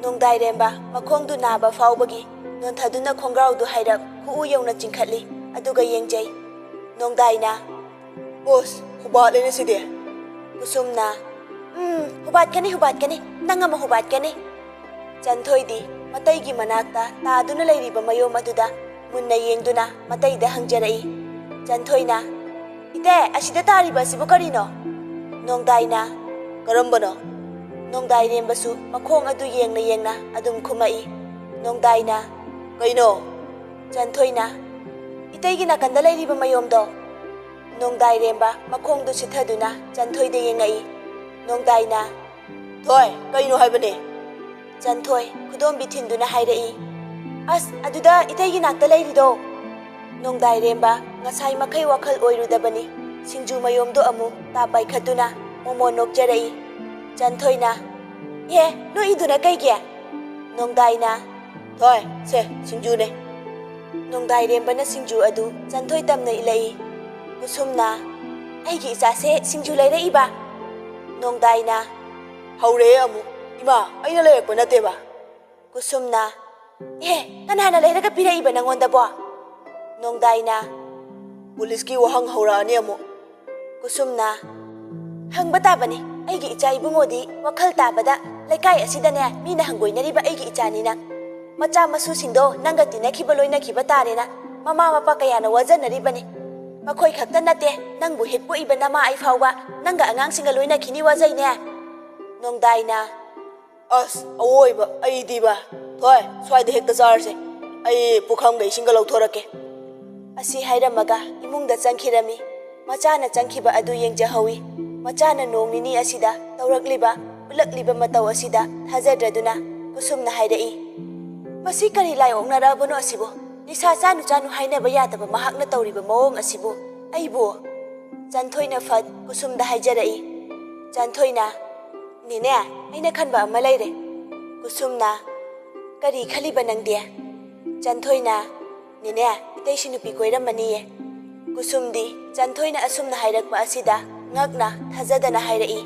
ꯅꯣꯡꯗꯥꯏꯔꯦꯝꯕ ꯃꯈꯣꯡꯗꯨ ꯅꯥꯕ ꯐꯥꯎꯕꯒꯤ ꯅꯣꯟꯊꯗꯨꯅ ꯈꯣꯡꯒ꯭ꯔꯥꯎꯗꯨ ꯍꯥꯏꯔꯞ ꯈꯨꯎ ꯌꯧꯅ ꯆꯤꯡꯈꯠꯂꯤ, ꯑꯗꯨꯒ ꯌꯦꯡꯖꯩ꯫ ꯅꯣꯡꯗꯥꯏꯅ, "ꯑꯣꯁ, ꯍꯨꯕꯥꯠꯂꯦꯅꯦ ꯁꯤꯗꯤ!" ꯀꯨꯁꯨꯝꯅ, "ꯎꯝ, ꯍꯨꯕꯥꯠꯀꯅꯤ, ꯍꯨꯕꯥꯠꯀꯅꯤ, ꯅꯪ ꯑꯃ ꯍꯨꯕꯥꯠꯀꯅꯤ!" ꯆꯟꯊꯣꯏꯗꯤ ꯃꯇꯩꯒꯤ ꯃꯅꯥꯛꯇ ꯇꯥꯗꯨꯅ ꯂꯩꯔꯤꯕ ꯃꯌꯣꯝ ꯑꯗꯨꯗ ꯃꯨꯟꯅ ꯌꯦꯡꯗꯨꯅ ꯃꯇꯩꯗ ꯍꯪꯖꯔꯛꯏ꯫ ꯆꯟꯊꯣꯏꯅ, "ꯏꯇꯩ, ꯑꯁꯤꯗ ꯇꯥꯔꯤꯕ ꯑꯁꯤꯕꯨ ꯀꯔꯤꯅꯣ?" ꯅꯣꯡꯗꯥꯏꯅ, "ꯀꯔꯝꯕꯅꯣ?" ꯅꯣꯡꯗꯥꯏꯔꯦꯝꯕꯁꯨ ꯃꯈꯣꯡ ꯑꯗꯨ ꯌꯦꯡꯅ ꯌꯦꯡꯅ ꯑꯗꯨꯝ ꯈꯨꯝꯃꯛꯏ꯫ ꯅꯣꯡꯗꯥꯏꯅ, "ꯀꯩꯅꯣ?" ꯆꯟꯊꯣꯏꯅ, "ꯏꯇꯩꯒꯤ ꯅꯥꯀꯟꯗ ꯂꯩꯔꯤꯕ ꯃꯌꯣꯝꯗꯣ꯫" ꯅꯣꯡꯗꯥꯏꯔꯦꯝꯕ ꯃꯈꯣꯡꯗꯨ ꯁꯤꯊꯗꯨꯅ ꯆꯟꯊꯣꯏꯗ ꯌꯦꯡꯉꯛꯏ꯫ ꯅꯣꯡꯗꯥꯏꯅ, "ꯊꯣꯏ, ꯀꯩꯅꯣ ꯍꯥꯏꯕꯅꯦ?" ꯆꯟꯊꯣꯏ ꯈꯨꯗꯣꯝꯕꯤ ꯊꯤꯟꯗꯨꯅ ꯍꯥꯏꯔꯛꯏ, "ꯑꯁ, ꯑꯗꯨꯗ ꯏꯇꯩꯒꯤ ꯅꯥꯛꯇ ꯂꯩꯔꯤꯗꯣ!" ꯅꯣꯡꯗꯥꯏꯔꯦꯝꯕ ꯉꯁꯥꯏ ꯃꯈꯩ ꯋꯥꯈꯜ ꯑꯣꯏꯔꯨꯗꯕꯅꯤ꯫ ꯁꯤꯡꯖꯨ ꯃꯌꯣꯝꯗꯣ ꯑꯃꯨꯛ ꯇꯥ ꯄꯥꯏꯈꯠꯇꯨꯅ ꯃꯣꯃꯣꯟ ꯅꯣꯛꯆꯔꯛꯏ꯫ ꯆꯟꯊꯣꯏꯅ, "ꯑꯦ, ꯅꯣꯛꯏꯗꯨꯅ ꯀꯩꯒꯤ?" ꯅꯣꯡꯗꯥꯏꯅ, "ꯊꯣꯏ, ꯁꯦ, ꯁꯤꯡꯖꯨꯅꯦ꯫" ꯅꯣꯡꯗꯥꯏꯔꯦꯝꯕꯅ ꯁꯤꯡꯖꯨ ꯑꯗꯨ ꯆꯟꯊꯣꯏ ꯇꯝꯅ ꯏꯜꯂꯛꯏ꯫ ꯀꯨꯁꯨꯝꯅ, "ꯑꯩꯒꯤ ꯏꯆꯥꯁꯦ ꯁꯤꯡꯖꯨ ꯂꯩꯔꯛꯏꯕ?" ꯅꯣꯡꯗꯥꯏꯅ, "ꯍꯧꯔꯦ ꯑꯃꯨꯛ꯫ ꯏꯃꯥ, ꯑꯩꯅ ꯂꯩꯔꯛꯄ ꯅꯠꯇꯦꯕ꯫" ꯀꯨꯁꯨꯝꯅ, "ꯑꯦ, ꯀꯅꯥꯅ ꯂꯩꯔꯒ ꯄꯤꯔꯛꯏꯕ ꯅꯪꯉꯣꯟꯗꯕꯣ?" ꯅꯣꯡꯗꯥꯏꯅ, "ꯄꯨꯂꯤꯁꯀꯤ ꯋꯥꯍꯪ ꯍꯧꯔꯛꯑꯅꯤ ꯑꯃꯨꯛ꯫" ꯀꯨꯁꯨꯝꯅ, "ꯍꯪꯕ ꯇꯥꯕꯅꯤ, ꯑꯩꯒꯤ ꯏꯆꯥ ꯏꯕꯨꯡꯉꯣꯗꯤ ꯋꯥꯈꯜ ꯇꯥꯕꯗ ꯂꯩꯀꯥꯏ ꯑꯁꯤꯗꯅꯦ ꯃꯤꯅ ꯍꯪꯒꯣꯏꯅꯔꯤꯕ ꯑꯩꯒꯤ ꯏꯆꯥꯅꯤꯅ꯫ ꯃꯆꯥ ꯃꯁꯨꯁꯤꯡꯗꯣ ꯅꯪꯒ ꯇꯤꯟꯅꯈꯤꯕ ꯂꯣꯏꯅꯈꯤꯕ ꯇꯥꯔꯦꯅ ꯃꯃꯥ ꯃꯄꯥ ꯀꯌꯥꯅ ꯋꯥꯖꯅꯔꯤꯕꯅꯤ꯫ ꯃꯈꯣꯏ ꯈꯛꯇ ꯅꯠꯇꯦ, ꯅꯪꯕꯨ ꯍꯦꯛ ꯄꯣꯛꯏꯕ ꯅꯃꯥ ꯑꯩ ꯐꯥꯎꯕ ꯅꯪꯒ ꯑꯉꯥꯡꯁꯤꯡꯒ ꯂꯣꯏꯅꯈꯤꯅꯤ ꯋꯥꯖꯩꯅꯦ꯫" ꯅꯣꯡꯗꯥꯏꯅ, "ꯑꯁ, ꯑꯑꯣꯏꯕ ꯑꯩꯗꯤꯕ꯫ ꯊꯣꯏ, ꯁ꯭ꯋꯥꯏꯗ ꯍꯦꯛꯇ ꯆꯥꯔꯁꯦ꯫ ꯑꯩ ꯄꯨꯈꯝꯒ ꯏꯁꯤꯡꯒ ꯂꯧꯊꯣꯔꯛꯀꯦ꯫" ꯑꯁꯤ ꯍꯥꯏꯔꯝꯃꯒ ꯏꯃꯨꯡꯗ ꯆꯪꯈꯤꯔꯝꯃꯤ꯫ ꯃꯆꯥꯅ ꯆꯪꯈꯤꯕ ꯑꯗꯨ ꯌꯦꯡꯖꯍꯧꯏ꯫ ꯃꯆꯥꯅ ꯅꯣꯡ ꯅꯤꯅꯤ ꯑꯁꯤꯗ ꯇꯧꯔꯛꯂꯤꯕ, ꯎꯠꯂꯛꯂꯤꯕ ꯃꯇꯧ ꯑꯁꯤꯗ ꯊꯥꯖꯗ꯭ꯔꯗꯨꯅ ꯀꯨꯁꯨꯝꯅ ꯍꯥꯏꯔꯛꯏ, "ꯃꯁꯤ ꯀꯔꯤ ꯂꯥꯏ ꯑꯣꯛꯅꯔꯛꯑꯕꯅꯣ ꯑꯁꯤꯕꯨ? ꯅꯤꯁꯥ ꯆꯥꯅꯨ ꯆꯥꯅꯨ ꯍꯥꯏꯅꯕ ꯌꯥꯗꯕ ꯃꯍꯥꯛꯅ ꯇꯧꯔꯤꯕ ꯃꯑꯣꯡ ꯑꯁꯤꯕꯨ ꯑꯩꯕꯨ?" ꯆꯟꯊꯣꯏꯅ ꯐꯠ ꯀꯨꯁꯨꯝꯗ ꯍꯥꯏꯖꯔꯛꯏ꯫ ꯆꯟꯊꯣꯏꯅ, "ꯅꯦꯅꯦ, ꯑꯩꯅ ꯈꯟꯕ ꯑꯃ ꯂꯩꯔꯦ꯫" ꯀꯨꯁꯨꯝꯅ, "ꯀꯔꯤ ꯈꯜꯂꯤꯕ ꯅꯪꯗꯤ?" ꯆꯟꯊꯣꯏꯅ, "ꯅꯦꯅꯦ, ꯏꯇꯩꯁꯤ ꯅꯨꯄꯤ ꯀꯣꯏꯔꯝꯃꯅꯤꯌꯦ꯫" ꯀꯨꯁꯨꯝꯗꯤ ꯆꯟꯊꯣꯏꯅ ꯑꯁꯨꯝꯅ ꯍꯥꯏꯔꯛꯄ ꯑꯁꯤꯗ ꯉꯛꯅ ꯊꯥꯖꯗꯅ ꯍꯥꯏꯔꯛꯏ,